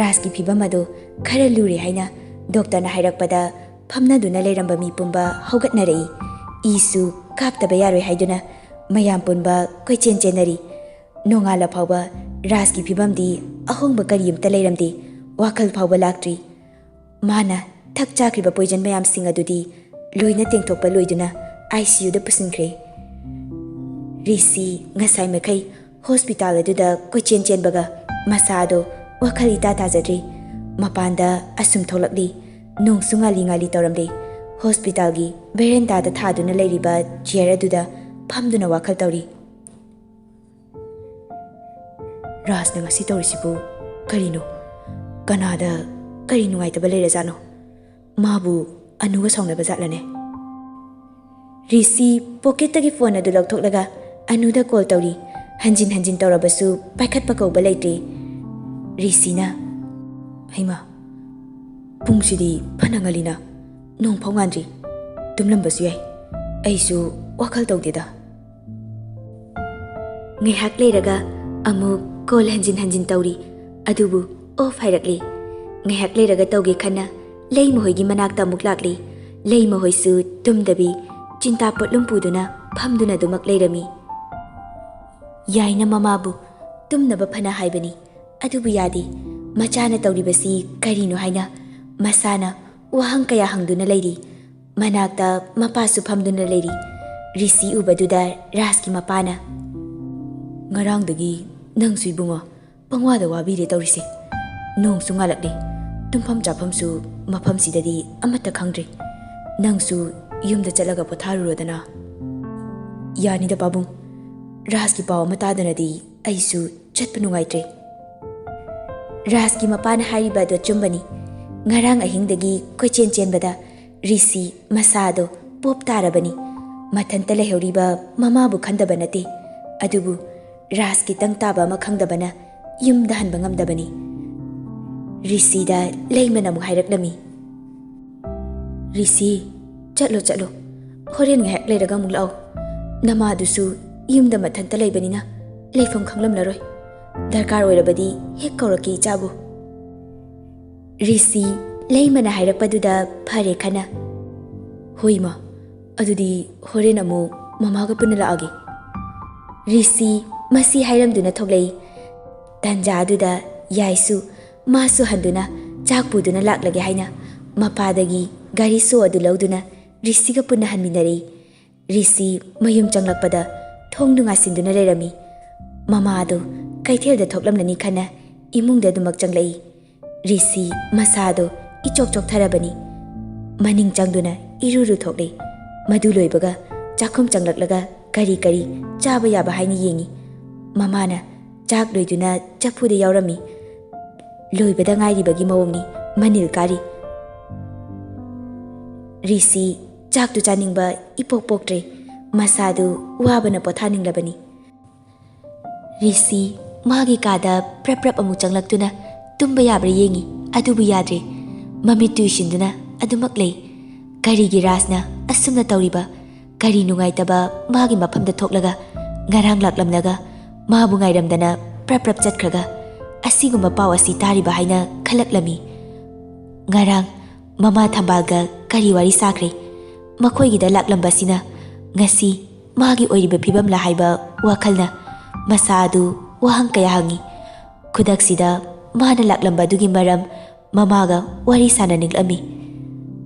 ꯔꯥꯖꯀꯤ ꯐꯤꯕꯝ ꯑꯗꯨ ꯈꯔ ꯂꯨꯔꯦ ꯍꯥꯏꯅ ꯗꯣꯛꯇꯔꯅ ꯍꯥꯏꯔꯛꯄꯗ ꯐꯝꯅꯗꯨꯅ ꯂꯩꯔꯝꯕ ꯃꯤ ꯄꯨꯝꯕ ꯍꯧꯒꯠꯅꯔꯛꯏ꯫ ꯏꯁꯨ ꯀꯥꯞꯇꯕ ꯌꯥꯔꯣꯏ ꯍꯥꯏꯗꯨꯅ ꯃꯌꯥꯝ ꯄꯨꯝꯕ ꯀꯣꯏꯆꯦꯟ ꯆꯦꯟꯅꯔꯤ꯫ ꯅꯣꯡꯉꯥꯜꯂ ꯐꯥꯎꯕ ꯔꯥꯖꯀꯤ ꯐꯤꯕꯝꯗꯤ ꯑꯍꯣꯡꯕ ꯀꯔꯤꯝꯇ ꯂꯩꯔꯝꯗꯦ꯫ ꯋꯥꯈꯜ ꯐꯥꯎꯕ ꯂꯥꯛꯇ꯭ꯔꯤ꯫ ꯃꯥꯅ ꯊꯛ ꯆꯥꯈ꯭ꯔꯤꯕ ꯄꯣꯏꯖꯟ ꯃꯌꯥꯝꯁꯤꯡ ꯑꯗꯨꯗꯤ ꯂꯣꯏꯅ ꯇꯦꯡꯊꯣꯛꯄ ꯂꯣꯏꯗꯨꯅ ꯑꯥꯏ ꯁꯤ ꯌꯨꯗ ꯄꯨꯁꯤꯟꯈ꯭ꯔꯦ꯫ ꯔꯤꯁꯤ ꯉꯁꯥꯏ ꯃꯈꯩ ꯍꯣꯁꯄꯤꯇꯥꯜ ꯑꯗꯨꯗ ꯀꯣꯏꯆꯦꯟ ꯆꯦꯟꯕꯒ ꯃꯁꯥꯗꯣ ꯋꯥꯈꯜ ꯏꯇꯥ ꯇꯥꯖꯗ꯭ꯔꯤ꯫ ꯃꯄꯥꯟꯗ ꯑꯁꯨꯝ ꯊꯣꯛꯂꯛꯂꯤ꯫ ꯅꯣꯡꯁꯨ ꯉꯥꯂꯤ ꯉꯥꯂꯤ ꯇꯧꯔꯝꯂꯤ꯫ ꯍꯣꯁꯄꯤꯇꯥꯜꯒꯤ ꯕꯦꯔꯦꯟꯗꯥꯗ ꯊꯥꯗꯨꯅ ꯂꯩꯔꯤꯕ ꯆꯤꯌꯔ ꯑꯗꯨꯗ ꯐꯝꯗꯨꯅ ꯋꯥꯈꯜ ꯇꯧꯔꯤ꯫ ꯔꯥꯖꯅ ꯉꯁꯤ ꯇꯧꯔꯤꯁꯤꯕꯨ ꯀꯔꯤꯅꯣ? ꯀꯅꯥꯗ ꯀꯔꯤ ꯅꯨꯡꯉꯥꯏꯇꯕ ꯂꯩꯔꯖꯥꯠꯅꯣ? ꯃꯥꯕꯨ ꯑꯅꯨꯒ ꯁꯥꯎꯅꯕ ꯖꯥꯠꯂꯅꯦ? ꯔꯤꯁꯤ ꯄꯣꯀꯦꯠꯇꯒꯤ ꯐꯣꯟ ꯑꯗꯨ ꯂꯧꯊꯣꯛꯂꯒ ꯑꯅꯨꯗ ꯀꯣꯜ ꯇꯧꯔꯤ꯫ ꯍꯟꯖꯤꯟ ꯍꯟꯖꯤꯟ ꯇꯧꯔꯕꯁꯨ ꯄꯥꯏꯈꯠꯄ ꯀꯧꯕ ꯂꯩꯇ꯭ꯔꯤ꯫ ꯔꯤꯁꯤꯅ, "ꯍꯩꯃꯥ, ꯄꯨꯡꯁꯤꯗꯤ ꯐꯅ ꯉꯜꯂꯤꯅ, ꯅꯣꯡ ꯐꯥꯎ ꯉꯥꯟꯗ꯭ꯔꯤ꯫ ꯇꯨꯝꯂꯝꯕꯁꯨ ꯌꯥꯏ꯫ ꯑꯩꯁꯨ ꯋꯥꯈꯜ ꯇꯧꯗꯦꯗ"꯫ ꯉꯥꯏꯍꯥꯛ ꯂꯩꯔꯒ ꯑꯃꯨꯛ ꯀꯣꯜ ꯍꯟꯖꯤꯟ ꯍꯟꯖꯤꯟ ꯇꯧꯔꯤ, ꯑꯗꯨꯕꯨ ꯑꯣꯐ ꯍꯥꯏꯔꯛꯂꯤ꯫ ꯉꯥꯏꯍꯥꯛ ꯂꯩꯔꯒ ꯇꯧꯒꯦ ꯈꯟꯅ ꯂꯩꯃꯍꯣꯏꯒꯤ ꯃꯅꯥꯛꯇ ꯑꯃꯨꯛ ꯂꯥꯛꯂꯤ꯫ ꯂꯩꯃꯍꯣꯏꯁꯨ ꯇꯨꯝꯗꯕꯤ ꯆꯤꯟꯇꯥ ꯄꯣꯠꯂꯨꯝ ꯄꯨꯗꯨꯅ ꯐꯝꯗꯨꯅ ꯑꯗꯨꯃꯛ ꯂꯩꯔꯝꯃꯤ꯫ ꯌꯥꯏꯅ ꯃꯃꯥꯕꯨ ꯇꯨꯝꯅꯕ ꯐꯅ ꯍꯥꯏꯕꯅꯤ, ꯑꯗꯨꯕꯨ ꯌꯥꯗꯦ꯫ ꯃꯆꯥꯅ ꯇꯧꯔꯤꯕꯁꯤ ꯀꯔꯤꯅꯣ ꯍꯥꯏꯅ ꯃꯁꯥꯅ ꯋꯥꯍꯪ ꯀꯌꯥ ꯍꯪꯗꯨꯅ ꯂꯩꯔꯤ꯫ ꯃꯅꯥꯛꯇ ꯃꯄꯥꯁꯨ ꯐꯝꯗꯨꯅ ꯂꯩꯔꯤ꯫ ꯔꯤꯁꯤ ꯎꯕꯗꯨꯗ ꯔꯥꯖꯀꯤ ꯃꯄꯥꯅ, "ꯉꯔꯥꯡꯗꯒꯤ ꯅꯪꯁꯨ ꯏꯕꯨꯡꯉꯣ ꯄꯪꯋꯥꯗ ꯋꯥꯕꯤꯔꯦ ꯇꯧꯔꯤꯁꯦ꯫ ꯅꯣꯡꯁꯨ ꯉꯥꯜꯂꯛꯂꯦ, ꯇꯨꯝꯐꯝ ꯆꯥꯐꯝꯁꯨ ꯃꯐꯝꯁꯤꯗꯗꯤ ꯑꯃꯠꯇ ꯈꯪꯗ꯭ꯔꯦ꯫ ꯅꯪꯁꯨ ꯌꯨꯝꯗ ꯆꯠꯂꯒ ꯄꯣꯊꯥꯔꯨꯔꯣꯗꯅ"꯫ "ꯌꯥꯅꯤꯗ ꯄꯥꯕꯨꯡ, ꯔꯥꯖꯀꯤ ꯄꯥꯎ ꯑꯃ ꯇꯥꯗꯅꯗꯤ ꯑꯩꯁꯨ ꯆꯠꯄ ꯅꯨꯡꯉꯥꯏꯇ꯭ꯔꯦ"꯫ ꯔꯥꯖꯀꯤ ꯃꯄꯥꯅ ꯍꯥꯏꯔꯤꯕ ꯑꯗꯨ ꯑꯆꯨꯝꯕꯅꯤ꯫ ꯉꯔꯥꯡ ꯑꯍꯤꯡꯗꯒꯤ ꯀꯣꯏꯆꯦꯟ ꯆꯦꯟꯕꯗ ꯔꯤꯁꯤ ꯃꯁꯥꯗꯣ ꯄꯣꯞ ꯇꯥꯔꯕꯅꯤ꯫ ꯃꯊꯟꯇ ꯂꯩꯍꯧꯔꯤꯕ ꯃꯃꯥꯕꯨ ꯈꯟꯗꯕ ꯅꯠꯇꯦ, ꯑꯗꯨꯕꯨ ꯔꯥꯖꯀꯤ ꯇꯪ ꯇꯥꯕ ꯑꯃ ꯈꯪꯗꯕꯅ ꯌꯨꯝꯗ ꯍꯟꯕ ꯉꯝꯗꯕꯅꯤ꯫ ꯔꯤꯁꯤꯗ ꯂꯩꯃꯅ ꯑꯃꯨꯛ ꯍꯥꯏꯔꯛꯂꯝꯃꯤ, "ꯔꯤꯁꯤ, "ꯆꯠꯂꯣ, ꯆꯠꯂꯣ꯫ ꯍꯣꯔꯦꯟ ꯉꯥꯏꯍꯥꯛ ꯂꯩꯔꯒ ꯑꯃꯨꯛ ꯂꯥꯛꯑꯣ꯫ ꯅꯃꯥꯗꯨꯁꯨ ꯌꯨꯝꯗ ꯃꯊꯟꯇ ꯂꯩꯕꯅꯤꯅ ꯂꯩꯐꯝ ꯈꯪꯂꯝꯂꯔꯣꯏ꯫ ꯗꯔꯀꯥꯔ ꯑꯣꯏꯔꯕꯗꯤ ꯍꯦꯛ ꯀꯧꯔꯛꯀꯦ, ꯏꯆꯥꯕꯨ"꯫ ꯔꯤꯁꯤ ꯂꯩꯃꯅ ꯍꯥꯏꯔꯛꯄꯗꯨꯗ ꯐꯔꯦ ꯈꯟꯅ, "ꯍꯣꯏ ꯏꯃꯥ, ꯑꯗꯨꯗꯤ ꯍꯣꯔꯦꯟ ꯑꯃꯨꯛ ꯃꯃꯥꯒ ꯄꯨꯟꯅ ꯂꯥꯛꯑꯒꯦ"꯫ ꯔꯤꯁꯤ ꯃꯁꯤ ꯍꯥꯏꯔꯝꯗꯨꯅ ꯊꯣꯛꯂꯛꯏ꯫ ꯇꯟꯖꯥ ꯑꯗꯨꯗ ꯌꯥꯏꯁꯨ ꯃꯥꯁꯨ ꯍꯟꯗꯨꯅ ꯆꯥꯛ ꯄꯨꯗꯨꯅ ꯂꯥꯛꯂꯒꯦ ꯍꯥꯏꯅ ꯃꯄꯥꯗꯒꯤ ꯒꯥꯔꯤ ꯁꯣ ꯑꯗꯨ ꯂꯧꯗꯨꯅ ꯔꯤꯁꯤꯒ ꯄꯨꯟꯅ ꯍꯟꯃꯤꯟꯅꯔꯛꯏ꯫ ꯔꯤꯁꯤ ꯃꯌꯨꯝ ꯆꯪꯂꯛꯄꯗ ꯊꯣꯡꯗꯨ ꯉꯥꯁꯤꯟꯗꯨꯅ ꯂꯩꯔꯝꯃꯤ꯫ ꯃꯃꯥꯗꯨ ꯀꯩꯊꯦꯜꯗ ꯊꯣꯛꯂꯝꯂꯅꯤ ꯈꯟꯅ ꯏꯃꯨꯡꯗ ꯑꯗꯨꯃꯛ ꯆꯪꯂꯛꯏ꯫ ꯔꯤꯁꯤ ꯃꯁꯥꯗꯨ ꯏꯆꯣꯛ ꯆꯣꯛꯊꯔꯕꯅꯤ꯫ ꯃꯅꯤꯡ ꯆꯪꯗꯨꯅ ꯏꯔꯨ ꯂꯨꯊꯣꯛꯂꯤ꯫ ꯃꯗꯨ ꯂꯣꯏꯕꯒ ꯆꯥꯛꯈꯨꯝ ꯆꯪꯂꯛꯂꯒ ꯀꯔꯤ ꯀꯔꯤ ꯆꯥꯕ ꯌꯥꯕ ꯍꯥꯏꯅ ꯌꯦꯡꯉꯤ꯫ ꯃꯃꯥꯅ ꯆꯥꯛ ꯂꯣꯏꯗꯨꯅ ꯆꯐꯨꯗ ꯌꯥꯎꯔꯝꯃꯤ꯫ ꯂꯣꯏꯕꯗ ꯉꯥꯏꯔꯤꯕꯒꯤ ꯃꯑꯣꯡꯅꯤ ꯃꯅꯤꯜ ꯀꯥꯔꯤ꯫ ꯔꯤꯁꯤ ꯆꯥꯛꯇꯨ ꯆꯥꯅꯤꯡꯕ ꯏꯄꯣꯛ ꯄꯣꯛꯇ꯭ꯔꯦ꯫ ꯃꯁꯥꯗꯨ ꯋꯥꯕꯅ ꯄꯣꯊꯥꯅꯤꯡꯂꯕꯅꯤ꯫ ꯔꯤꯁꯤ ꯃꯥꯒꯤ ꯀꯥꯗ ꯄ꯭ꯔꯞ ꯄ꯭ꯔꯞ ꯑꯃꯨꯛ ꯆꯪꯂꯛꯇꯨꯅ ꯇꯨꯝꯕ ꯌꯥꯕ꯭ꯔꯥ ꯌꯦꯡꯉꯤ, ꯑꯗꯨꯕꯨ ꯌꯥꯗ꯭ꯔꯦ꯫ ꯃꯃꯤꯠ ꯇꯨꯏꯁꯤꯟꯗꯨꯅ ꯑꯗꯨꯃꯛ ꯂꯩ꯫ ꯀꯔꯤꯒꯤ ꯔꯥꯖꯅ ꯑꯁꯨꯝꯅ ꯇꯧꯔꯤꯕ? ꯀꯔꯤ ꯅꯨꯡꯉꯥꯏꯇꯕ ꯃꯥꯒꯤ ꯃꯐꯝꯗ ꯊꯣꯛꯂꯒ ꯉꯔꯥꯡ ꯂꯥꯛꯂꯝꯂꯒ ꯃꯥꯕꯨ ꯉꯥꯏꯔꯝꯗꯅ ꯄ꯭ꯔꯞ ꯄ꯭ꯔꯞ ꯆꯠꯈ꯭ꯔꯒ ꯑꯁꯤꯒꯨꯝꯕ ꯄꯥꯎ ꯑꯁꯤ ꯇꯥꯔꯤꯕ ꯍꯥꯏꯅ ꯈꯜꯂꯛꯂꯝꯃꯤ꯫ ꯉꯔꯥꯡ ꯃꯃꯥ ꯊꯝꯕꯥꯜꯒ ꯀꯔꯤ ꯋꯥꯔꯤ ꯁꯥꯈ꯭ꯔꯦ? ꯃꯈꯣꯏꯒꯤꯗ ꯂꯥꯛꯂꯝꯕꯁꯤꯅ ꯉꯁꯤ ꯃꯥꯒꯤ ꯑꯣꯏꯔꯤꯕ ꯐꯤꯕꯝꯂ ꯍꯥꯏꯕ ꯋꯥꯈꯜꯅ ꯃꯁꯥ ꯑꯗꯨ ꯋꯥꯍꯪ ꯀꯌꯥ ꯍꯪꯉꯤ꯫ ꯈꯨꯗꯛꯁꯤꯗ ꯃꯥꯅ ꯂꯥꯛꯂꯝꯕ ꯑꯗꯨꯒꯤ ꯃꯔꯝ ꯃꯃꯥꯒ ꯋꯥꯔꯤ ꯁꯥꯅꯅꯤꯡꯂꯝꯃꯤ꯫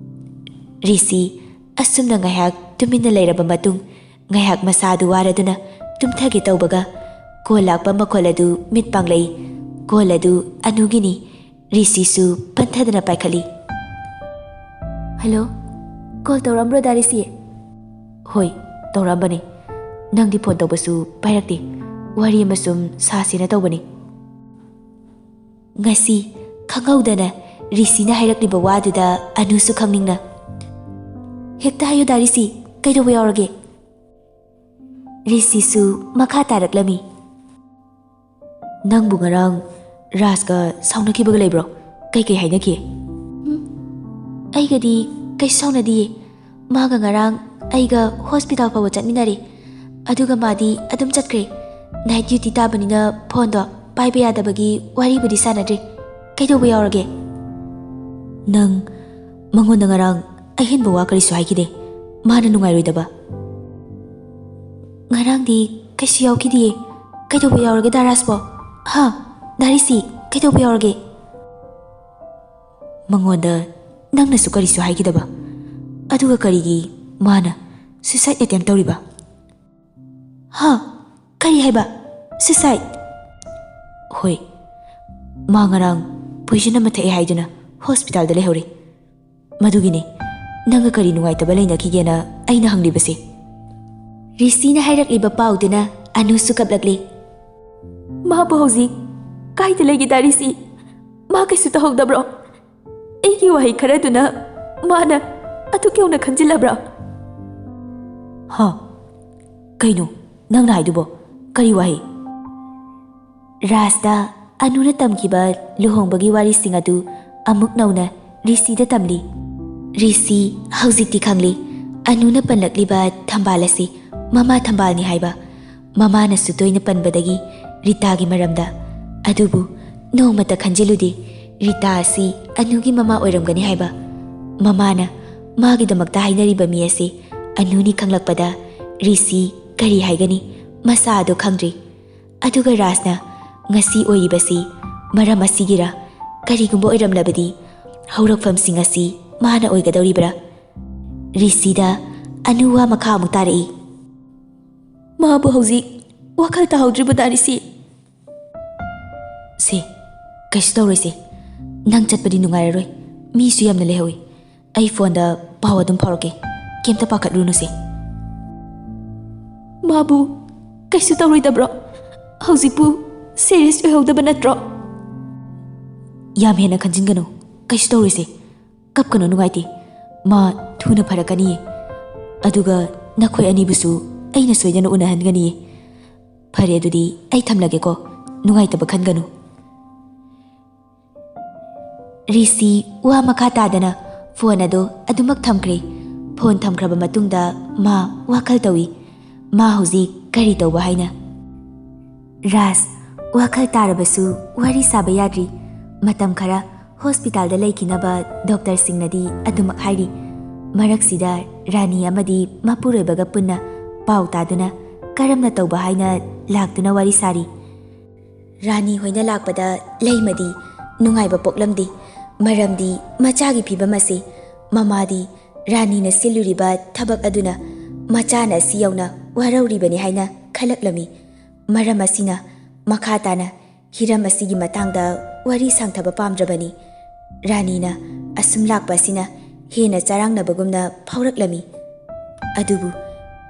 ꯔꯤꯁꯤ ꯑꯁꯨꯝꯅ ꯉꯥꯏꯍꯥꯛ ꯇꯨꯃꯤꯟꯅ ꯂꯩꯔꯕ ꯃꯇꯨꯡ, ꯉꯥꯏꯍꯥꯛ ꯃꯁꯥ ꯑꯗꯨ ꯋꯥꯔꯗꯨꯅ ꯇꯨꯝꯊꯒꯦ ꯇꯧꯕꯒ, ꯀꯣꯜ ꯂꯥꯛꯄ ꯃꯈꯣꯜ ꯑꯗꯨ ꯃꯤꯠ ꯄꯥꯡꯂꯛꯏ꯫ ꯀꯣꯜ ꯑꯗꯨ ꯑꯅꯨꯒꯤꯅꯤ꯫ ꯔꯤꯁꯤꯁꯨ ꯄꯟꯊꯗꯅ ꯄꯥꯏꯈꯠꯂꯤ꯫ "ꯍꯜꯂꯣ, ꯀꯣꯜ ꯇꯧꯔꯛꯑꯝꯕ꯭ꯔꯣ ꯗꯥ ꯔꯤꯁꯤ?" "ꯍꯣꯏ, ꯇꯧꯔꯛꯑꯝꯕꯅꯤ꯫ ꯅꯪꯗꯤ ꯐꯣꯟ ꯇꯧꯕꯁꯨ ꯄꯥꯏꯔꯛꯇꯦ꯫ ꯋꯥꯔꯤ ꯑꯃ ꯁꯨꯝ ꯁꯥꯁꯦꯅ ꯇꯧꯕꯅꯤ"꯫ ꯉꯁꯤ ꯈꯪꯍꯧꯗꯅ ꯔꯤꯁꯤꯅ ꯍꯥꯏꯔꯛꯂꯤꯕ ꯋꯥꯗꯨꯗ ꯑꯅꯨꯁꯨ ꯈꯪꯅꯤꯡꯅ, "ꯍꯦꯛꯇ ꯍꯥꯏꯌꯨ ꯗꯥ ꯔꯤꯁꯤ, ꯀꯩꯗꯧꯕ ꯌꯥꯎꯔꯒꯦ?" ꯔꯤꯁꯤꯁꯨ ꯃꯈꯥ ꯇꯥꯔꯛꯂꯝꯃꯤ꯫ "ꯅꯪꯕꯨ ꯉꯔꯥꯡ ꯔꯥꯖꯀ ꯁꯥꯎꯅꯈꯤꯕꯒ ꯂꯩꯕ꯭ꯔꯣ? ꯀꯩꯀꯩ ꯍꯥꯏꯅꯈꯤ?" "ꯎꯝ, ꯑꯩꯒꯗꯤ ꯀꯩꯁꯨ ꯁꯥꯎꯅꯗꯤꯌꯦ꯫ ꯃꯥꯒ ꯉꯔꯥꯡ ꯑꯩꯒ ꯍꯣꯁꯄꯤꯇꯥꯜ ꯐꯥꯎꯕ ꯆꯠꯃꯤꯟꯅꯔꯦ꯫ ꯑꯗꯨꯒ ꯃꯥꯗꯤ ꯑꯗꯨꯝ ꯆꯠꯈ꯭ꯔꯦ꯫ ꯅꯥꯏꯠ ꯗ꯭ꯌꯨꯇꯤ ꯇꯥꯕꯅꯤꯅ ꯐꯣꯟꯗꯣ ꯄꯥꯏꯕ ꯌꯥꯗꯕꯒꯤ ꯋꯥꯔꯤꯕꯨꯗꯤ ꯁꯥꯟꯅꯗ꯭ꯔꯤ꯫ ꯀꯩꯗꯧꯕ ꯌꯥꯎꯔꯒꯦ? ꯅꯪ ꯃꯉꯣꯟꯗ ꯉꯔꯥꯡ ꯑꯍꯦꯟꯕ ꯋꯥ ꯀꯔꯤꯁꯨ ꯍꯥꯏꯈꯤꯗꯦ? ꯃꯥꯅ ꯅꯨꯡꯉꯥꯏꯔꯣꯏꯗꯕ? ꯉꯔꯥꯡꯗꯤ ꯀꯩꯁꯨ ꯌꯥꯎꯈꯤꯗꯤꯌꯦ꯫ ꯀꯩꯗꯧꯕ ꯌꯥꯎꯔꯒꯦ ꯗꯥ ꯔꯥꯖꯄꯣ? ꯍꯥ? ꯗꯥ ꯔꯤꯁꯤ, ꯀꯩꯗꯧꯕ ꯌꯥꯎꯔꯒꯦ? ꯃꯉꯣꯟꯗ ꯅꯪꯅꯁꯨ ꯀꯔꯤꯁꯨ ꯍꯥꯏꯈꯤꯗꯕ? ꯑꯗꯨꯒ ꯀꯔꯤꯒꯤ ꯃꯥꯅ suicide attempt ꯇꯧꯔꯤꯕ? ꯍꯥ? ꯀꯔꯤ ꯍꯥꯏꯕ? Suicide? ꯍꯣꯏ, ꯃꯥ ꯉꯔꯥꯡ poison ꯑꯃ ꯊꯛꯑꯦ ꯍꯥꯏꯗꯨꯅ ꯍꯣꯁꯄꯤꯇꯥꯜꯗ ꯂꯩꯍꯧꯔꯦ꯫ ꯃꯗꯨꯒꯤꯅꯦ ꯅꯪꯒ ꯀꯔꯤ ꯅꯨꯡꯉꯥꯏꯇꯕ ꯂꯩꯅꯈꯤꯒꯦꯅ ꯑꯩꯅ ꯍꯪꯂꯤꯕꯁꯦ꯫ ꯔꯤꯁꯤꯅ ꯍꯥꯏꯔꯛꯂꯤꯕ ꯄꯥꯎꯗꯨꯅ ꯑꯅꯨꯁꯨ ꯀꯞꯂꯛꯂꯤ꯫ ꯃꯥꯕꯨ ꯍꯧꯖꯤꯛ ꯀꯥꯏꯗ ꯂꯩꯒꯦ ꯗꯥ ꯔꯤꯁꯤ? ꯃꯥ ꯀꯩꯁꯨ ꯇꯧꯍꯧꯗꯕ꯭ꯔꯣ? ꯑꯩꯒꯤ ꯋꯥꯍꯩ ꯈꯔꯗꯨꯅ ꯃꯥꯅ ꯑꯗꯨꯛ ꯌꯧꯅ ꯈꯟꯖꯤꯜꯂꯕ꯭ꯔꯥ? ꯍꯥ? ꯀꯩꯅꯣ ꯅꯪꯅ ꯍꯥꯏꯗꯨꯕꯣ? ꯀꯔꯤ ꯋꯥꯍꯩ? ꯔꯥꯖꯇ ꯑꯅꯨꯅ ꯇꯝꯈꯤꯕ ꯂꯨꯍꯣꯡꯕꯒꯤ ꯋꯥꯔꯤꯁꯤꯡ ꯑꯗꯨ ꯑꯃꯨꯛ ꯅꯧꯅ ꯔꯤꯁꯤꯗ ꯇꯝꯂꯤ꯫ ꯔꯤꯁꯤ ꯍꯧꯖꯤꯛꯇꯤ ꯈꯪꯂꯤ, ꯑꯅꯨꯅ ꯄꯜꯂꯛꯂꯤꯕ ꯊꯝꯕꯥꯜ ꯑꯁꯤ ꯃꯃꯥ ꯊꯝꯕꯥꯜꯅꯤ ꯍꯥꯏꯕ꯫ ꯃꯃꯥꯅꯁꯨ ꯇꯣꯏꯅ ꯄꯟꯕꯗꯒꯤ ꯔꯤꯇꯥꯒꯤ ꯃꯔꯝꯗ꯫ ꯑꯗꯨꯕꯨ ꯅꯣꯡꯃꯇ ꯈꯟꯖꯤꯜꯂꯨꯗꯦ, ꯔꯤꯇꯥ ꯑꯁꯤ ꯑꯅꯨꯒꯤ ꯃꯃꯥ ꯑꯣꯏꯔꯝꯒꯅꯤ ꯍꯥꯏꯕ꯫ ꯃꯃꯥꯅ ꯃꯥꯒꯤꯗꯃꯛꯇ ꯍꯥꯏꯅꯔꯤꯕ ꯃꯤ ꯑꯁꯤ ꯑꯅꯨꯅꯤ ꯈꯪꯂꯛꯄꯗ ꯔꯤꯁꯤ ꯀꯔꯤ ꯍꯥꯏꯒꯅꯤ? ꯃꯁꯥ ꯑꯗꯨ ꯈꯪꯗ꯭ꯔꯤ꯫ ꯑꯗꯨꯒ ꯔꯥꯖꯅ ꯉꯁꯤ ꯑꯣꯏꯔꯤꯕꯁꯤ ꯃꯔꯝ ꯑꯁꯤꯒꯤꯔ? ꯀꯔꯤꯒꯨꯝꯕ ꯑꯣꯏꯔꯝꯂꯕꯗꯤ ꯍꯧꯔꯛꯐꯝꯁꯤꯡ ꯑꯁꯤ ꯃꯥꯅ ꯑꯣꯏꯒꯗꯧꯔꯤꯕ꯭ꯔꯥ? ꯔꯤꯁꯤꯗ ꯑꯅꯨ ꯋꯥ ꯃꯈꯥ ꯑꯃꯨꯛ ꯇꯥꯔꯛꯏ꯫ ꯃꯥꯕꯨ ꯍꯧꯖꯤꯛ ꯋꯥꯈꯜ ꯇꯥꯍꯧꯗ꯭ꯔꯤꯕ ꯗꯥ ꯔꯤꯁꯤ꯫ ꯁꯦ, ꯀꯩꯁꯨ ꯇꯧꯔꯣꯏꯁꯦ꯫ ꯅꯪ ꯆꯠꯄꯗꯤ ꯅꯨꯡꯉꯥꯏꯔꯔꯣꯏ꯫ ꯃꯤꯁꯨ ꯌꯥꯝꯅ ꯂꯩꯍꯧꯏ꯫ ꯑꯩ ꯐꯣꯟꯗ ꯄꯥꯎ ꯑꯗꯨꯝ ꯐꯥꯎꯔꯛꯀꯦ꯫ ꯀꯩꯝꯇ ꯄꯥꯈꯠꯂꯨꯅꯨꯁꯦ꯫ ꯃꯥꯕꯨ ꯀꯩꯁꯨ ꯇꯧꯔꯣꯏꯗꯕ꯭ꯔꯣ? ꯍꯧꯖꯤꯛꯄꯨ serious ꯑꯣꯏꯍꯧꯗꯕ ꯅꯠꯇ꯭ꯔꯣ? ꯌꯥꯝ ꯍꯦꯟꯅ ꯈꯟꯖꯤꯟꯒꯅꯨ꯫ ꯀꯩꯁꯨ ꯇꯧꯔꯣꯏꯁꯦ꯫ ꯀꯞꯀꯅꯨ, ꯅꯨꯡꯉꯥꯏꯇꯦ꯫ ꯃꯥ ꯊꯨꯅ ꯐꯔꯛꯀꯅꯤꯌꯦ꯫ ꯑꯗꯨꯒ ꯅꯈꯣꯏ ꯑꯅꯤꯕꯨꯁꯨ ꯑꯩꯅ ꯁꯣꯏꯗꯅ ꯎꯅꯍꯟꯒꯅꯤꯌꯦ꯫ ꯐꯔꯦ, ꯑꯗꯨꯗꯤ ꯑꯩ ꯊꯝꯂꯒꯦꯀꯣ꯫ ꯅꯨꯡꯉꯥꯏꯇꯕ ꯈꯟꯒꯅꯨ꯫ ꯔꯤꯁꯤ ꯋꯥ ꯃꯈꯥ ꯇꯥꯗꯅ ꯐꯣꯟ ꯑꯗꯨ ꯑꯗꯨꯃꯛ ꯊꯝꯈ꯭ꯔꯦ꯫ ꯐꯣꯟ ꯊꯝꯈ꯭ꯔꯕ ꯃꯇꯨꯡꯗ ꯃꯥ ꯋꯥꯈꯜ ꯇꯧꯏ꯫ ꯃꯥ ꯍꯧꯖꯤꯛ ꯀꯔꯤ ꯇꯧꯕ ꯍꯥꯏꯅ? ꯔꯥꯖ, ꯋꯥꯈꯜ ꯇꯥꯔꯕꯁꯨ ꯋꯥꯔꯤ ꯁꯥꯕ ꯌꯥꯗ꯭ꯔꯤ꯫ ꯃꯇꯝ ꯈꯔ ꯍꯣꯁꯄꯤꯇꯥꯜꯗ ꯂꯩꯈꯤꯅꯕ ꯗꯣꯛꯇꯔꯁꯤꯡꯅꯗꯤ ꯑꯗꯨꯃꯛ ꯍꯥꯏꯔꯤ꯫ ꯃꯔꯛꯁꯤꯗ ꯔꯥꯅꯤ ꯑꯃꯗꯤ ꯃꯄꯨꯔꯣꯏꯕꯒ ꯄꯨꯟꯅ ꯄꯥꯎ ꯇꯥꯗꯨꯅ ꯀꯔꯝꯅ ꯇꯧꯕ ꯍꯥꯏꯅ ꯂꯥꯛꯇꯨꯅ ꯋꯥꯔꯤ ꯁꯥꯔꯤ꯫ ꯔꯥꯅꯤ ꯍꯣꯏꯅ ꯂꯥꯛꯄꯗ ꯂꯩꯃꯗꯤ ꯅꯨꯡꯉꯥꯏꯕ ꯄꯣꯛꯂꯝꯗꯦ꯫ ꯃꯔꯝꯗꯤ ꯃꯆꯥꯒꯤ ꯐꯤꯕꯝ ꯑꯁꯤ ꯃꯃꯥꯗꯤ ꯔꯥꯅꯤꯅ ꯁꯤꯜꯂꯨꯔꯤꯕ ꯊꯕꯛ ꯑꯗꯨꯅ ꯃꯆꯥꯅ ꯑꯁꯤ ꯌꯧꯅ ꯋꯥꯔꯧꯔꯤꯕꯅꯤ ꯍꯥꯏꯅ ꯈꯜꯂꯛꯂꯝꯃꯤ꯫ ꯃꯔꯝ ꯑꯁꯤꯅ ꯃꯈꯥ ꯇꯥꯅ ꯍꯤꯔꯝ ꯑꯁꯤꯒꯤ ꯃꯇꯥꯡꯗ ꯋꯥꯔꯤ ꯁꯥꯡꯊꯕ ꯄꯥꯝꯗ꯭ꯔꯕꯅꯤ꯫ ꯔꯥꯅꯤꯅ ꯑꯁꯨꯝ ꯂꯥꯛꯄ ꯑꯁꯤꯅ ꯍꯦꯟꯅ ꯆꯔꯥꯡꯅꯕꯒꯨꯝꯅ ꯐꯥꯎꯔꯛꯂꯝꯃꯤ꯫ ꯑꯗꯨꯕꯨ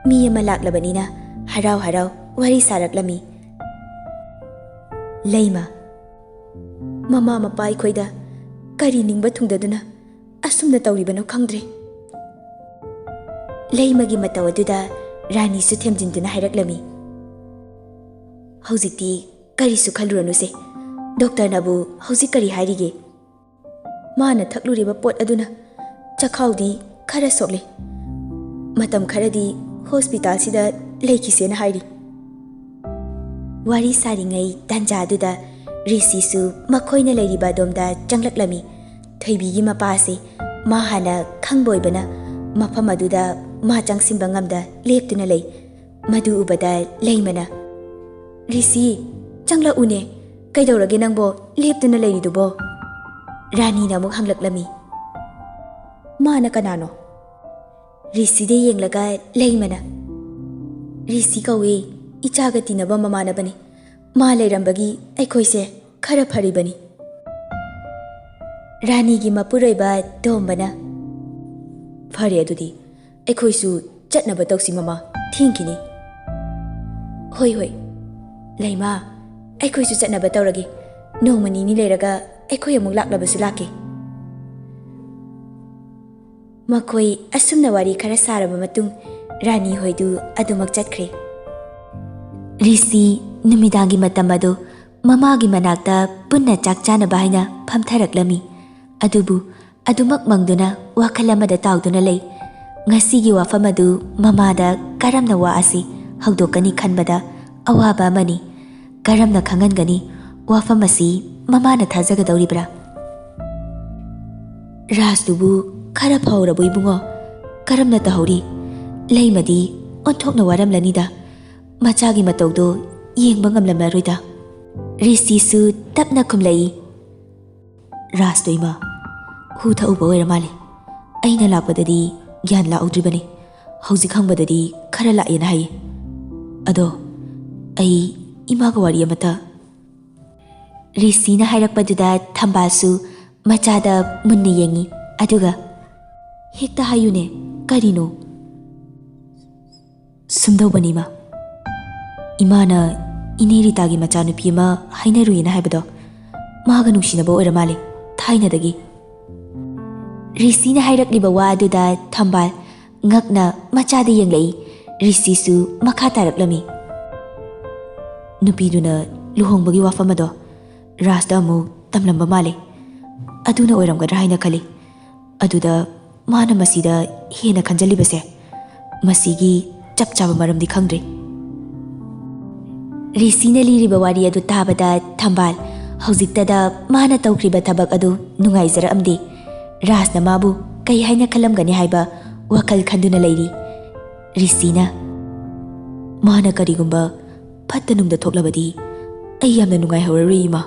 ꯃꯤ ꯑꯃ ꯂꯥꯛꯂꯕꯅꯤꯅ ꯍꯔꯥꯎ ꯍꯔꯥꯎ ꯋꯥꯔꯤ ꯁꯥꯔꯛꯂꯝꯃꯤ꯫ ꯂꯩꯃ, ꯃꯃꯥ ꯃꯄꯥ ꯑꯩꯈꯣꯏꯗ ꯀꯔꯤ ꯅꯤꯡꯕ ꯊꯨꯡꯗꯗꯨꯅ ꯑꯁꯨꯝꯅ ꯇꯧꯔꯤꯕꯅꯣ ꯈꯪꯗ꯭ꯔꯦ꯫ ꯂꯩꯃꯒꯤ ꯃꯇꯧ ꯑꯗꯨꯗ ꯔꯥꯅꯤꯁꯨ ꯊꯦꯝꯖꯤꯟꯗꯨꯅ ꯍꯥꯏꯔꯛꯂꯝꯃꯤ꯫ ꯍꯧꯖꯤꯛꯇꯤ ꯀꯔꯤꯁꯨ ꯈꯜꯂꯨꯔꯅꯨꯁꯦ꯫ ꯗꯣꯛꯇꯔꯅꯕꯨ ꯍꯧꯖꯤꯛ ꯀꯔꯤ ꯍꯥꯏꯔꯤꯒꯦ? ꯃꯥꯅ ꯊꯛꯂꯨꯔꯤꯕ ꯄꯣꯠ ꯑꯗꯨꯅ ꯆꯈꯥꯎꯗꯤ ꯈꯔ ꯁꯣꯛꯂꯦ꯫ ꯃꯇꯝ ꯈꯔꯗꯤ ꯍꯣꯁꯄꯤꯇꯥꯜꯁꯤꯗ ꯂꯩꯈꯤꯁꯦꯅ ꯍꯥꯏꯔꯤ꯫ ꯋꯥꯔꯤ ꯁꯥꯔꯤꯉꯩ ꯇꯥꯟꯖꯥꯗꯨꯗ ꯔꯤꯁꯤꯁꯨ ꯃꯈꯣꯏꯅ ꯂꯩꯔꯤꯕ ꯑꯗꯣꯝꯗ ꯆꯪꯂꯛꯂꯝꯃꯤ꯫ ꯊꯣꯏꯕꯤꯒꯤ ꯃꯄꯥꯁꯦ ꯃꯥ ꯍꯥꯟꯅ ꯈꯪꯕ ꯑꯣꯏꯕꯅ ꯃꯐꯝ ꯑꯗꯨꯗ ꯃꯥ ꯆꯪꯁꯤꯟꯕ ꯉꯝꯗ ꯂꯦꯞꯇꯨꯅ ꯂꯩ꯫ ꯃꯗꯨ ꯎꯕꯗ ꯂꯩꯃꯅ, "ꯔꯤꯁꯤ, ꯆꯪꯂꯛꯎꯅꯦ, ꯀꯩꯗꯧꯔꯒꯦ ꯅꯪꯕꯣ ꯂꯦꯞꯇꯨꯅ ꯂꯩꯔꯤꯗꯨꯕꯣ?" ꯔꯥꯅꯤꯅ ꯑꯃꯨꯛ ꯍꯪꯂꯛꯂꯝꯃꯤ꯫ "ꯃꯥꯅ ꯀꯅꯥꯅꯣ?" ꯔꯤꯁꯤꯗ ꯌꯦꯡꯂꯒ ꯂꯩꯃꯅ, "ꯔꯤꯁꯤ ꯀꯧꯏ, ꯏꯆꯥꯒ ꯇꯤꯟꯅꯕ ꯃꯃꯥꯟꯅꯕꯅꯤ꯫ ꯃꯥ ꯂꯩꯔꯝꯕꯒꯤ ꯑꯩꯈꯣꯏꯁꯦ ꯈꯔ ꯐꯔꯤꯕꯅꯤ꯫" ꯔꯥꯅꯤꯒꯤ ꯃꯄꯨꯔꯣꯏꯕ ꯇꯣꯝꯕꯅ, "ꯐꯔꯦ ꯑꯗꯨꯗꯤ, ꯑꯩꯈꯣꯏꯁꯨ ꯆꯠꯅꯕ ꯇꯧꯁꯤ ꯃꯃꯥ, ꯊꯦꯡꯈꯤꯅꯤ꯫" "ꯍꯣꯏ ꯍꯣꯏ, ꯂꯩꯃꯥ, ꯑꯩꯈꯣꯏꯁꯨ ꯆꯠꯅꯕ ꯇꯧꯔꯒꯦ꯫ ꯅꯣꯡꯃ ꯅꯤꯅꯤ ꯂꯩꯔꯒ ꯑꯩꯈꯣꯏ ꯑꯃꯨꯛ ꯂꯥꯛꯂꯕꯁꯨ ꯂꯥꯛꯀꯦ꯫" ꯃꯈꯣꯏ ꯑꯁꯨꯝꯅ ꯋꯥꯔꯤ ꯈꯔ ꯁꯥꯔꯕ ꯃꯇꯨꯡ ꯔꯥꯅꯤ ꯍꯣꯏꯗꯨ ꯑꯗꯨꯃꯛ ꯆꯠꯈ꯭ꯔꯦ꯫ ꯔꯤꯁꯤ ꯅꯨꯃꯤꯗꯥꯡꯒꯤ ꯃꯇꯝ ꯑꯗꯨ ꯃꯃꯥꯒꯤ ꯃꯅꯥꯛꯇ ꯄꯨꯟꯅ ꯆꯥꯛ ꯆꯥꯅꯕ ꯍꯥꯏꯅ ꯐꯝꯊꯔꯛꯂꯝꯃꯤ꯫ ꯑꯗꯨꯕꯨ ꯑꯗꯨꯃꯛ ꯃꯪꯗꯨꯅ ꯋꯥꯈꯜ ꯑꯃꯗ ꯇꯥꯎꯗꯨꯅ ꯂꯩ꯫ ꯉꯁꯤꯒꯤ ꯋꯥꯐꯝ ꯑꯗꯨ ꯃꯃꯥꯗ ꯀꯔꯝꯅ ꯋꯥ ꯑꯁꯤ ꯍꯧꯗꯣꯛꯀꯅꯤ ꯈꯟꯕꯗ ꯑꯋꯥꯕ ꯑꯃꯅꯤ꯫ ꯀꯔꯝꯅ ꯈꯪꯍꯟꯒꯅꯤ ꯋꯥꯐꯝ ꯑꯁꯤ ꯃꯃꯥꯅ ꯊꯥꯖꯒꯗꯧꯔꯤꯕ꯭ꯔꯥ? "ꯔꯥꯖꯇꯨꯕꯨ ꯈꯔ ꯐꯍꯧꯔꯕꯣ ꯏꯕꯨꯡꯉꯣ? ꯀꯔꯝꯅ ꯇꯧꯍꯧꯔꯤ? ꯂꯩꯃꯗꯤ ꯑꯣꯟꯊꯣꯛꯅ ꯋꯥꯔꯝꯂꯅꯤꯗ꯫ ꯃꯆꯥꯒꯤ ꯃꯇꯧꯗꯣ ꯌꯦꯡꯕ ꯉꯝꯂꯝꯂꯔꯣꯏꯗ"꯫ ꯔꯤꯁꯤꯁꯨ ꯇꯞꯅ ꯈꯨꯝꯂꯛꯏ, "ꯔꯥꯖꯇꯣ ꯏꯃꯥ, ꯍꯨ ꯊꯛꯎꯕ ꯑꯣꯏꯔ ꯃꯥꯜꯂꯦ꯫ ꯑꯩꯅ ꯂꯥꯛꯄꯗꯗꯤ ꯒ꯭ꯌꯥꯟ ꯂꯥꯛꯍꯧꯗ꯭ꯔꯤꯕꯅꯤ꯫ ꯍꯧꯖꯤꯛ ꯍꯪꯕꯗꯗꯤ ꯈꯔ ꯂꯥꯛꯑꯦꯅ ꯍꯥꯏꯌꯦ꯫ ꯑꯗꯣ ꯑꯩ ꯏꯃꯥꯒ ꯋꯥꯔꯤ ꯑꯃꯇ"꯫ ꯔꯤꯁꯤꯅ ꯍꯥꯏꯔꯛꯄꯗꯨꯗ ꯊꯝꯕꯥꯜꯁꯨ ꯃꯆꯥꯗ ꯃꯨꯟꯅ ꯌꯦꯡꯉꯤ꯫ ꯑꯗꯨꯒ, "ꯍꯦꯛꯇ ꯍꯥꯏꯌꯨꯅꯦ, ꯀꯔꯤꯅꯣ?" "ꯁꯨꯝꯗꯧꯕꯅꯤ ꯏꯃꯥ, ꯏꯃꯥꯅ ꯏꯅꯦ ꯔꯤꯇꯥꯒꯤ ꯃꯆꯥꯅꯨꯄꯤ ꯑꯃ ꯍꯥꯏꯅꯔꯨꯏꯅ ꯍꯥꯏꯕꯗꯣ, ꯃꯥꯒ ꯅꯨꯡꯁꯤꯅꯕ ꯑꯣꯏꯔ ꯃꯥꯜꯂꯦ ꯊꯥꯏꯅꯗꯒꯤ"꯫ ꯔꯤꯁꯤꯅ ꯍꯥꯏꯔꯛꯂꯤꯕ ꯋꯥ ꯑꯗꯨꯗ ꯊꯝꯕꯥꯜ ꯉꯛꯅ ꯃꯆꯥꯗ ꯌꯦꯡꯂꯛꯏ꯫ ꯔꯤꯁꯤꯁꯨ ꯃꯈꯥ ꯇꯥꯔꯛꯂꯝꯃꯤ, "ꯅꯨꯄꯤꯗꯨꯅ ꯂꯨꯍꯣꯡꯕꯒꯤ ꯋꯥꯐꯝ ꯑꯗꯣ ꯔꯥꯖꯇ ꯑꯃꯨꯛ ꯇꯝꯂꯝꯕ ꯃꯥꯜꯂꯦ꯫ ꯑꯗꯨꯅ ꯑꯣꯏꯔꯝꯒꯗ꯭ꯔꯥ ꯍꯥꯏꯅ ꯈꯜꯂꯤ꯫ ꯑꯗꯨꯗ ꯃꯥꯅ ꯃꯁꯤꯗ ꯍꯦꯟꯅ ꯈꯟꯖꯜꯂꯤꯕꯁꯦ, ꯃꯁꯤꯒꯤ ꯆꯞ ꯆꯥꯕ ꯃꯔꯝꯗꯤ ꯈꯪꯗ꯭ꯔꯤ"꯫ ꯔꯤꯁꯤꯅ ꯂꯤꯔꯤꯕ ꯋꯥꯔꯤ ꯑꯗꯨ ꯇꯥꯕꯗ ꯊꯝꯕꯥꯜ ꯍꯧꯖꯤꯛꯇꯗ ꯃꯥꯅ ꯇꯧꯈ꯭ꯔꯤꯕ ꯊꯕꯛ ꯑꯗꯨ ꯅꯨꯡꯉꯥꯏꯖꯔꯛꯑꯝꯗꯦ꯫ ꯔꯥꯖꯅ ꯃꯥꯕꯨ ꯀꯩ ꯍꯥꯏꯅ ꯈꯜꯂꯝꯒꯅꯤ ꯍꯥꯏꯕ ꯋꯥꯈꯜ ꯈꯟꯗꯨꯅ ꯂꯩꯔꯤ꯫ ꯔꯤꯁꯤꯅ, "ꯃꯥꯅ ꯀꯔꯤꯒꯨꯝꯕ ꯐꯠꯇ ꯅꯨꯡꯗ ꯊꯣꯛꯂꯕꯗꯤ ꯑꯩ ꯌꯥꯝꯅ ꯅꯨꯡꯉꯥꯏꯍꯧꯔꯔꯣꯏ ꯏꯃꯥ"꯫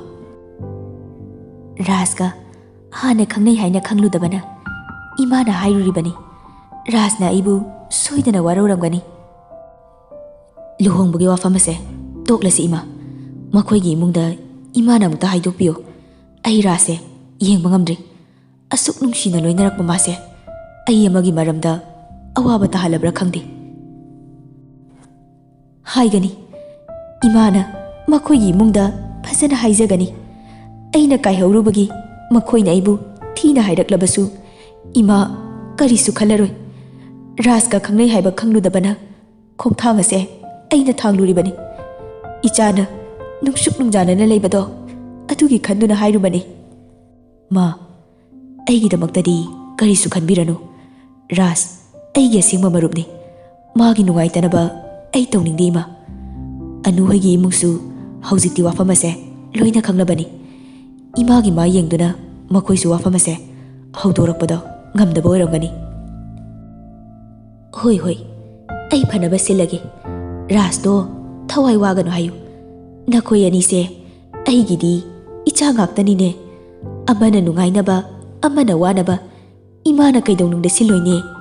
ꯔꯥꯖꯒ ꯍꯥꯟꯅ ꯈꯪꯅꯩ ꯍꯥꯏꯅ ꯈꯪꯂꯨꯗꯕꯅ ꯏꯃꯥꯅ ꯍꯥꯏꯔꯨꯔꯤꯕꯅꯤ꯫ ꯔꯥꯖꯅ ꯑꯩꯕꯨ ꯁꯣꯏꯗꯅ ꯋꯥꯔꯧꯔꯝꯒꯅꯤ꯫ "ꯂꯨꯍꯣꯡꯕꯒꯤ ꯋꯥꯐꯝ ꯑꯁꯦ ꯇꯣꯛꯂꯁꯤ ꯏꯃꯥ꯫ ꯃꯈꯣꯏꯒꯤ ꯏꯃꯨꯡꯗ ꯏꯃꯥꯅ ꯑꯃꯨꯛꯇ ꯍꯥꯏꯗꯣꯛꯄꯤꯌꯨ꯫ ꯑꯩ ꯔꯥꯖꯁꯦ ꯌꯦꯡꯕ ꯉꯝꯗ꯭ꯔꯦ꯫ ꯑꯁꯨꯛ ꯅꯨꯡꯁꯤꯅ ꯂꯣꯏꯅꯔꯛꯄ ꯃꯥꯁꯦ ꯑꯩ ꯑꯃꯒꯤ ꯃꯔꯝꯗ ꯑꯋꯥꯕ ꯇꯥꯍꯜꯂꯕ꯭ꯔꯥ ꯈꯪꯗꯦ"꯫ "ꯍꯥꯏꯒꯅꯤ꯫ ꯏꯃꯥꯅ ꯃꯈꯣꯏꯒꯤ ꯏꯃꯨꯡꯗ ꯐꯖꯅ ꯍꯥꯏꯖꯒꯅꯤ꯫ ꯑꯩꯅ ꯀꯥꯏꯍꯧꯔꯨꯕꯒꯤ ꯃꯈꯣꯏꯅ ꯑꯩꯕꯨ ꯊꯤꯅ ꯍꯥꯏꯔꯛꯂꯕꯁꯨ ꯏꯃꯥ ꯀꯔꯤꯁꯨ ꯈꯜꯂꯔꯣꯏ꯫ ꯔꯥꯖꯀ ꯈꯪꯅꯩ ꯍꯥꯏꯕ ꯈꯪꯂꯨꯗꯕꯅ ꯈꯣꯡꯊꯥꯡ ꯑꯁꯦ ꯑꯩꯅ ꯊꯥꯡꯂꯨꯔꯤꯕꯅꯤ꯫ ꯏꯆꯥꯅ ꯅꯨꯡꯁꯨꯛ ꯅꯨꯡꯖꯥꯅꯅ ꯂꯩꯕꯗꯣ ꯑꯗꯨꯒꯤ ꯈꯟꯗꯨꯅ ꯍꯥꯏꯔꯨꯕꯅꯤ꯫ ꯃꯥ, ꯑꯩꯒꯤꯗꯃꯛꯇꯗꯤ ꯀꯔꯤꯁꯨ ꯈꯟꯕꯤꯔꯅꯨ꯫ ꯔꯥꯖ, ꯑꯩꯒꯤ ꯑꯁꯦꯡꯕ ꯃꯔꯨꯞꯅꯤ꯫ ꯃꯥꯒꯤ ꯅꯨꯡꯉꯥꯏꯇꯅꯕ ꯑꯩ ꯇꯧꯅꯤꯡꯗꯦ, ꯏꯃꯥ꯫ ꯑꯅꯨ ꯍꯣꯏꯒꯤ ꯏꯃꯨꯡꯁꯨ ꯍꯧꯖꯤꯛꯇꯤ ꯋꯥꯐꯝ ꯑꯁꯦ ꯂꯣꯏꯅ ꯈꯪꯂꯕꯅꯤ꯫ ꯏꯃꯥꯒꯤ ꯃꯥ ꯌꯦꯡꯗꯨꯅ ꯃꯈꯣꯏꯁꯨ ꯋꯥꯐꯝ ꯑꯁꯦ ꯍꯧꯗꯣꯔꯛꯄꯗꯣ ꯉꯝꯗꯕ ꯑꯣꯏꯔꯝꯒꯅꯤ꯫ ꯍꯣꯏ, ꯍꯣꯏ, ꯑꯩ ꯐꯅꯕ ꯁꯤꯜꯂꯒꯦ꯫ ꯔꯥꯖꯇꯣ ꯊꯋꯥꯏ ꯋꯥꯒꯅꯨ ꯍꯥꯏꯌꯨ꯫ ꯅꯈꯣꯏ ꯑꯅꯤꯁꯦ ꯑꯩꯒꯤꯗꯤ ꯏꯆꯥ ꯉꯥꯛꯇꯅꯤꯅꯦ꯫ ꯑꯃꯅ ꯅꯨꯡꯉꯥꯏꯅꯕ, ꯑꯃꯅ ꯋꯥꯅꯕ, ꯏꯃꯥꯅ ꯀꯩꯗꯧꯅꯨꯡꯗ ꯁꯤꯜꯂꯣꯏꯅꯦ꯫